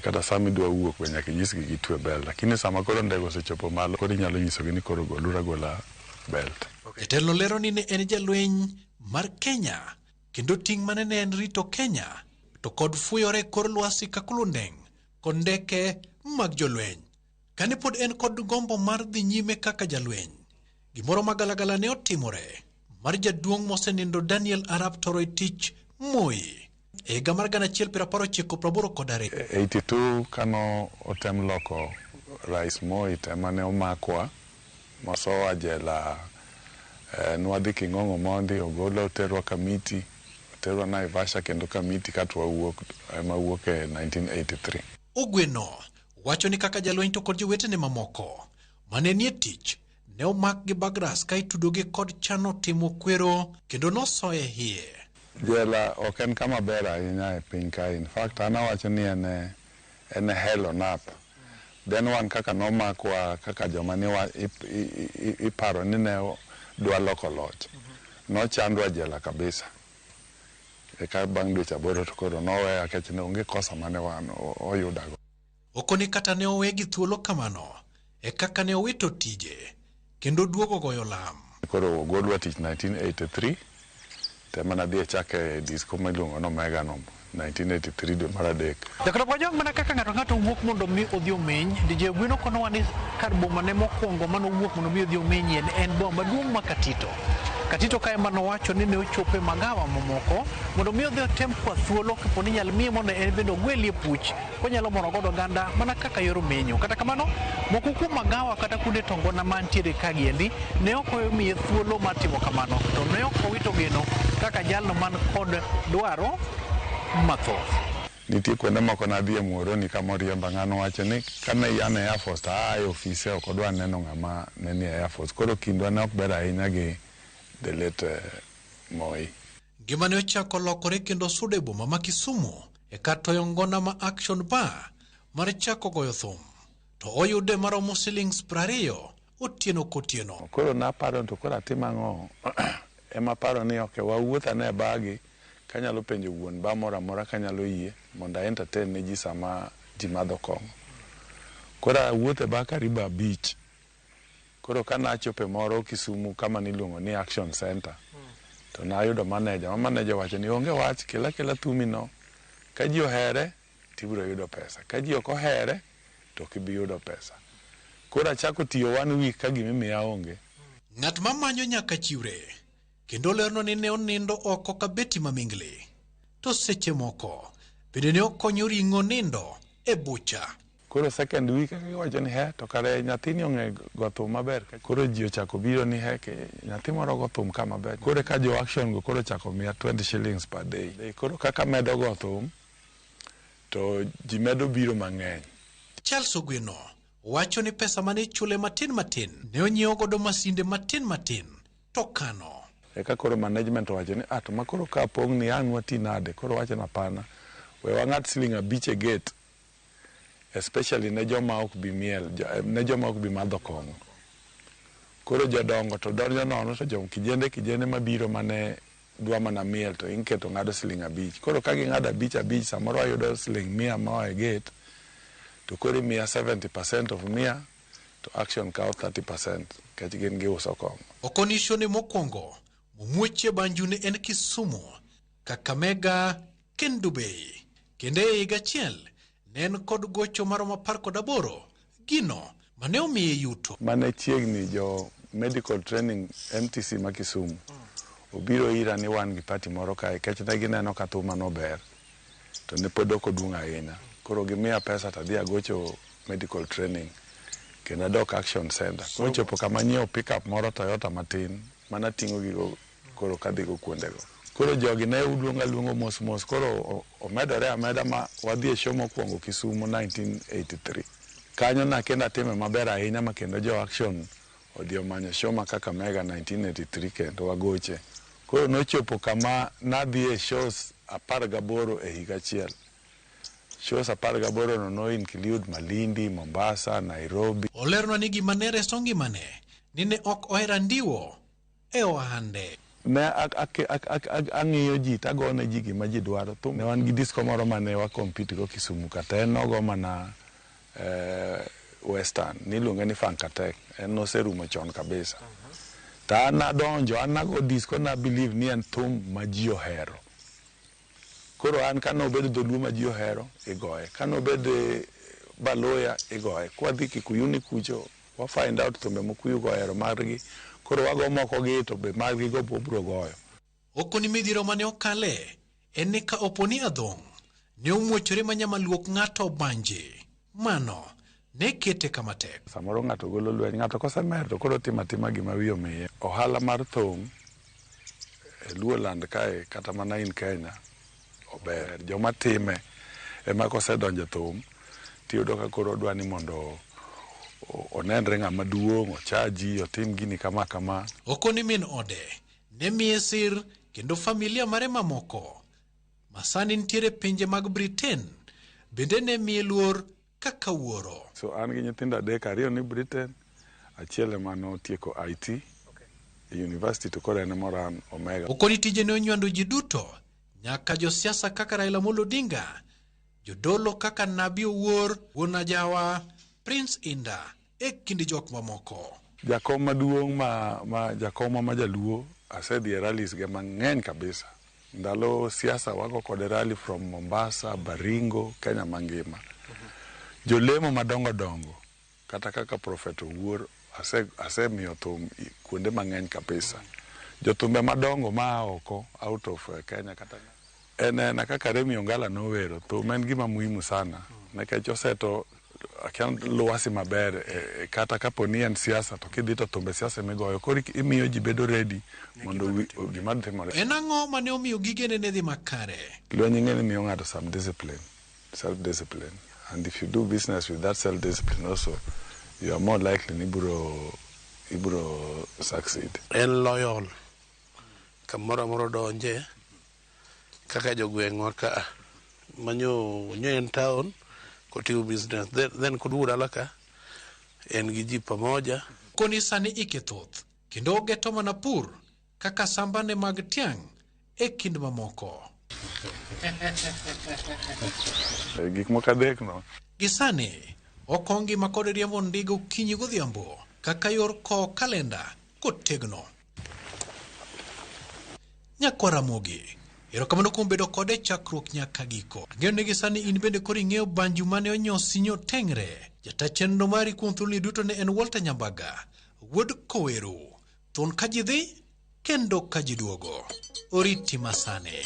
Kata sama idwa wuok be nyaka inyisgi gitwe belt. Lakini sama koro ndege osechopo malo, koro inyalo nyisogi ni koro goluru agola belt. Jatelo lero ni ne en jalweny mar Kenya kendo ting' mane ne en rito Kenya to kod fuyore kor lwasi ka kulundeng' kod ndeke mag jolweny. Kane pod en kod gombo mar dhi nyime kaka jalweny, gimoro magalagala ne otimore mar jaduong' mosenindo Daniel Arap Toroitich Moi e higa mar 1982. 82 kano otem loko Rais Moi tema ne omakwa mosowa jela. Nwadhi King'ong'o mondi ogolo oterwa Kamiti, oterwa Naivasha kendo Kamiti kato wawuok ema wuok e 1983. Ogweno wacho ni kaka jalweny to kod jowetene mamoko mane nie tich ne omak gi bagras ka itudogi kod chano timo kwero kendo nosoye iye. Jela ok en kama ber ahinya e piny ka. In fact, an awacho ni en hell on earth. Then wan kaka nomakwa kaka joma ne iparo ni ne dwa loko loch. Nochandwa jela kabisa. Eka bang' dweche 8 to koro noweya nikech ne onge kosa mane wan oyudago. Okoni kata ne owegi thuolo kamano e kaka ne owito tije kendo duogo goyo lam. Koro ogolwa tich 1983 tema nadhi achake disco miluongo ni Omega no 1983 dwe mar 3. Jakata Wajong mana kaka ng'ato ng'ato wuok mondo mi odhi omeny, DJ Ogweno konowa ni kar boma ne mokwongo manowuok mondo mi odhi omenyie ne en boma maduong' ma Katito. Katito kae manowacho ni ne ochopo e magawa mamoko mondo mi odhi otem kwa thuolo kapo ni inyal miye mondo en bende ogwelie puch konyalo moro godo oganda mana kaka yor menyo. Kata kamano, moko kuom magawa kata kuonde tongona mantiere ka giendi ne ok omiye thuolo mar timo kamano, to ne ok owito geno kaka jalno man kod dwaro mathoth. Nitie kuonde moko nadhi e Muhoroni kama oriemba, ng'ano wacho ni kane an e Air Force to aa e ofise ok odwa neno ng'ama ne ni e Air Force. Koro kindwa ne ok ber ahinya gi the late Moi. Ngimane ochako lokore kendo sudo e boma ma Kisumu e kar toyo ngona ma Action Bar mar chako goyo thum. To oyude maromo silings 20 otieno kotieno. Koro naparo to koro atim ang'o? Ema paro ni ok wawuoth ane e bagi kanyalo penjo wuon bar moro amora kanyalo yie mondo a entertain ne ji sama ji madho kong'o. Koro awuotho e bar karibu 5. Koro kanachopo e moro Kisumu kama niluongo ni Action Center, to nayudo manager, ma manager owacho ni onge wach, kel akela thumi no. Ka ji ohere, tibiro yudo pesa. Ka ji ok ohere, to ok ibi yudo pesa. Koro achako tiyo 1 week ka gimimiya onge. Ng'at mamanyo nyaka chiwre, kendo lerno ni ne onindo oko ka beti mamingli. To seche moko, bende ne okonyo ring'o nindo e bucha. Koro second week giwacho ni he, to kare nyathini ong'e go thum maber. Koro ji ochako biro ni he, nyathi moro go thum ka maber. Koro ka jo action go koro ochako miya 20 shillings per day. Koro kaka medo go thum, to ji medo biro mang'eny. Charles Ogweno wacho ni pesa mane ichule matin matin ne onyiewo godo masinde matin matin to kano. Eka koro management owacho ni, to ma koro ka pong' ni ang' wati nade? Koro wacho ni hapana, we wang'ad siling 5 e gate, especially ne joma ok bi miel, ne joma ok bi madho kong'o. Koro jodongo to donjo nono to jo kijende mabiro mane dwa mana miel to inketo ng'ado siling 5. Koro ka ging'ado 5 5, samoro wayudo siling 100 moa e gate, to koro imiya 70% of 100, to Action kawo 30% nikech gin giuso kong'o. Okonishone mokwongo momuochie banju ne en Kisumu, Kakamega, Kendu Bay. Kendo e higa achiel ne en kod gocho maromo 18, gino mane omiye yuto. Mane chiegni jo medical training MTC ma Kisumu obiro ira ni wan gi party moro kae, nikech ne gineno ka thuma no ber to ne pod ok oduong' ahinya. Koro gimiya pesa to adhi agocho medical training kendo adok Action Center. Koro chopo kama anyiewo pickup moro Toyota matin mana ting'o gigo koro kadhigo kuondego. Koro jogi ne luonga luongo mos mos, koro omedore ameda ma wadhi e show mokwongo Kisumu 1983. Kanyo na kendo atime maber ahinya ma kendo jo Action odhi omanyo show ma Kakamega 1983 kendo wagoche. Koro nochopo kama nadhi e shows 18 e higa achiel. Shows 18 no no include Malindi, Mombasa, Nairobi. Olerwa ni gima ne reso ngimane ni ne ok ohero andiwo e ohande. Ne ang'iyo ji to agone ji gima ji dwaro. Thum ne wan gi disco moro mane wa compete go Kisumu kata en nogo mana Western, niluonge ni Funkatek. En noserumo chon kabisa. To an nadonjo, an nago disco na believe ni en thum ma ji ohero. Koro an kane obed dholuo ma ji ohero, igoye. Kane obed Baluya, igoye. Kwadhi Kikuyuni kucho, wa find out thumbe Mukuyu go ohero margi. Koro wago moko gi to be margi go wabiro goyo. Okoni midhiero mane okale en ni ka opo ni adhong' ne omuochore ma nyama luok ng'ato obanje. Mano ne kete kama tek. Samoro ng'ato golo lweny, ng'ato kosemer to koro timo atima gima wiye omiye. Ohala mar thum e Luoland kae kata mana in Kenya ober. Joma time ema kosedonjo e thum tiyudo ka koro odwa ni mondo onenre ng'ama duong', ochaji, otim gini kama kama. Okoni min ode ne miye sir kendo familia mare mamoko masani nitiere pinje mag Britain bende ne miye luor kaka wuoro. So an gi nyithindo adek, ariyo ni Britain, achiel ema notieko IT e university to koro en ema Omega. Okoni tije ne onywando ji duto nyaka josiasa kaka Raila Amolo Odinga, jodolo kaka Nabi Owuor, Wuon Ajawa, Prince Inda e kind jok mamoko. Jakom maduong' ma jakomwa ma jaluo asedhi e rallies ge mang'eny kabisa. Ndalo siasa wago kode rally from Mombasa, Baringo, Kenya mangima. Jolemo madongo dongo kata kaka Prophet Owuor asemiyo thum kuonde mang'eny kabisa. Jothumbe madongo maa oko out of Kenya kata en ena kaka Remi Ongala nowero thum en gima muhimu sana nikech oseto akia lwasi maber kata kapo ni en siasa to kidhi to thumbe siasa migoyo koro imiyo ji bedo ready mondo gima timore. En ang'o mane omiyo gigene ne dhi makare? Lweny ing'e ni miyo ng'ato some discipline, self discipline, and if you do business with that self discipline also you are more likely ni ibro succeed. En loyal kamoro amora donje kaka jogweng'wa ka manyo nyo en town kotimo business then koduogo dala ka en gi ji pamoja. Koni sani ike thoth kendo ogeto mana pur kaka sambane mag tiang' e kind mamoko. Gik moko adek no. Gi sani ok ngima kod riembo ndiga okinyi godhiambo kaka yor kowo kalenda kotegno. Nyakwa Ramogi, erokamano kuom bedo kode chakruok nyaka giko. Ang'eyo ni gi sani in bende koro ing'eyo banju mane onyosi nyoteng're. Jata chenro mari kuom thuoloni duto ne en Walter Nyambaga, wuod Koweru. Thun ka ji dhi kendo ka ji duogo. Oriti masani.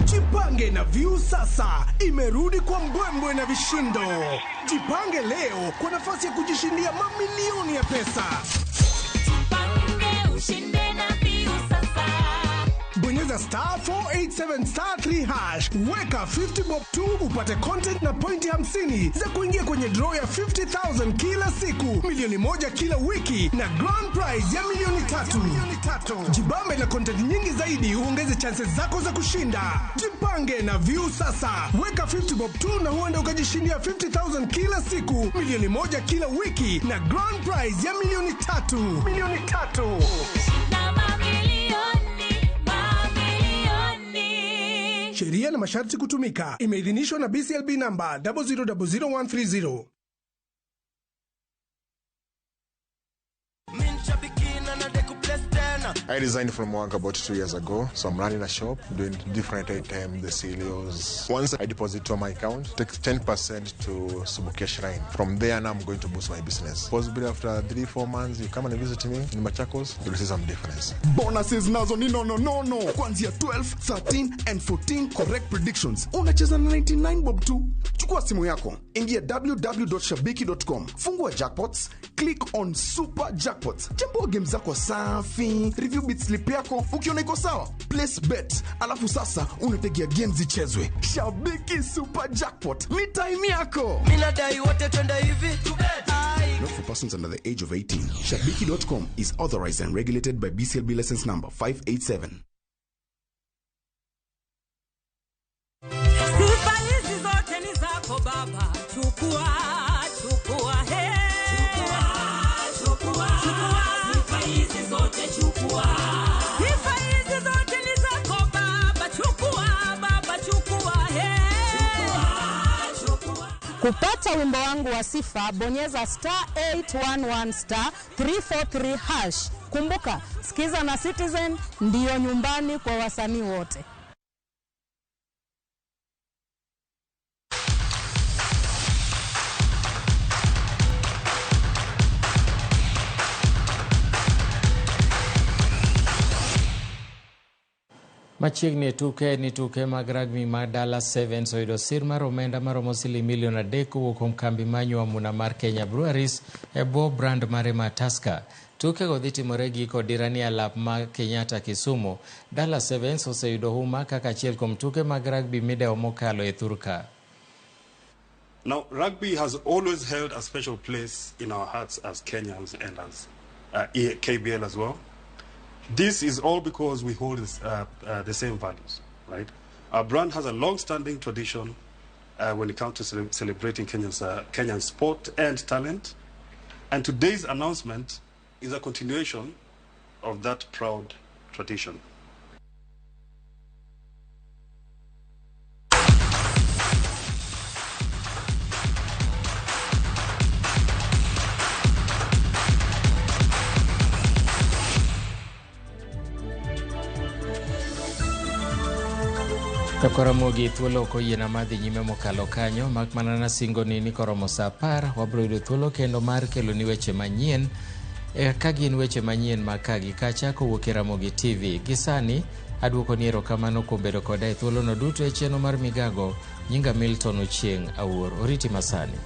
Jipange na Viusasa imerudi kwa mbwembwe na vishindo. Jipange leo kwa nafasi ya kujishindia mamilioni ya pesa. Jipange ushinde na Viusasa. Bonyeza star 487 star 3 hash, weka 50 bob 2 upate content na pointi 50 za kuingia kwenye draw ya 50,000 kila siku, milioni 1 kila wiki na grand prize ya milioni 3. Jibambe na content nyingi zaidi uongeze chances zako za kushinda. Jipange na Viusasa, weka 50 bob 2 na huenda ukajishindia 50,000 kila siku, milioni 1 kila wiki na grand prize ya milioni 3. Milioni 3. Na mamilioni, mamilioni. Sheria na masharti kutumika. Imeidhinishwa na BCLB namba 0000130. I resigned from work about 2 years ago, so I'm running a shop doing different items, the cereals. Once I deposit to my account, takes 10% to Subukia Shrine. From there, now I'm going to boost my business. Possibly after 3-4 months, you come and visit me in Machakos, you'll see some difference. Bonuses nazo ni no. Kuanzia 12, 13 and 14 correct predictions. Unacheza na 99 bob tu. Chukua simu yako, ingia www.shabiki.com, fungua jackpots, click on super jackpots. Chambua game zako safi, review bit slip yako, ukiona iko sawa, place bet. Alafu sasa unategea game zichezwe. Shabiki Super Jackpot ni time yako. Mimi nadai wote twende hivi. Not for persons under the age of 18. Shabiki.com is authorized and regulated by BCLB license number 587. Sifa hizi zote ni zako Baba, chukua, chukua, he. Chukua, chukua, sifa hizi zote chukua. Sifa hizi zote ni zako Baba, chukua, Baba, chukua, he. Chukua, chukua. Kupata wimbo wangu wa sifa, bonyeza star 811 star 343 hash. Kumbuka, Sikiza na Citizen ndiyo nyumbani kwa wasanii wote. Machiegni e tuke ni tuke mag rugby mag Dala Sevens oyudo sir mar omenda maromo siling milion 3 kowuok kuom kambi manyo amuna mar Kenya Breweries e bwo brand mare mar Tusker. Tukego dhi timore giko dirani alap ma Kenyatta Kisumu. Dala Sevens oseyudo huma kaka achiel kuom tuke mag rugby midewo mokalo e thurka. Now, rugby has always held a special place in our hearts as Kenyans and as KBL as well. This is all because we hold the same values, right? Our brand has a long-standing tradition when it comes to celebrating Kenyan sport and talent. And today's announcement is a continuation of that proud tradition. To koro Ramogi thuolo ok oyiena mar dhi nyime mokalo kanyo mak mana nasingoni ni koromo saa 10 wabiro yudo thuolo kendo mar keloni weche manyien ka gin weche manyien mag ka gi kacha kowuok e Ramogi TV. Gi sani aduokoni erokamano kuom bedo koda e thuolono duto e chenro mar Migago. Nyinga Milton Ochieng' Awuor. Oriti masani.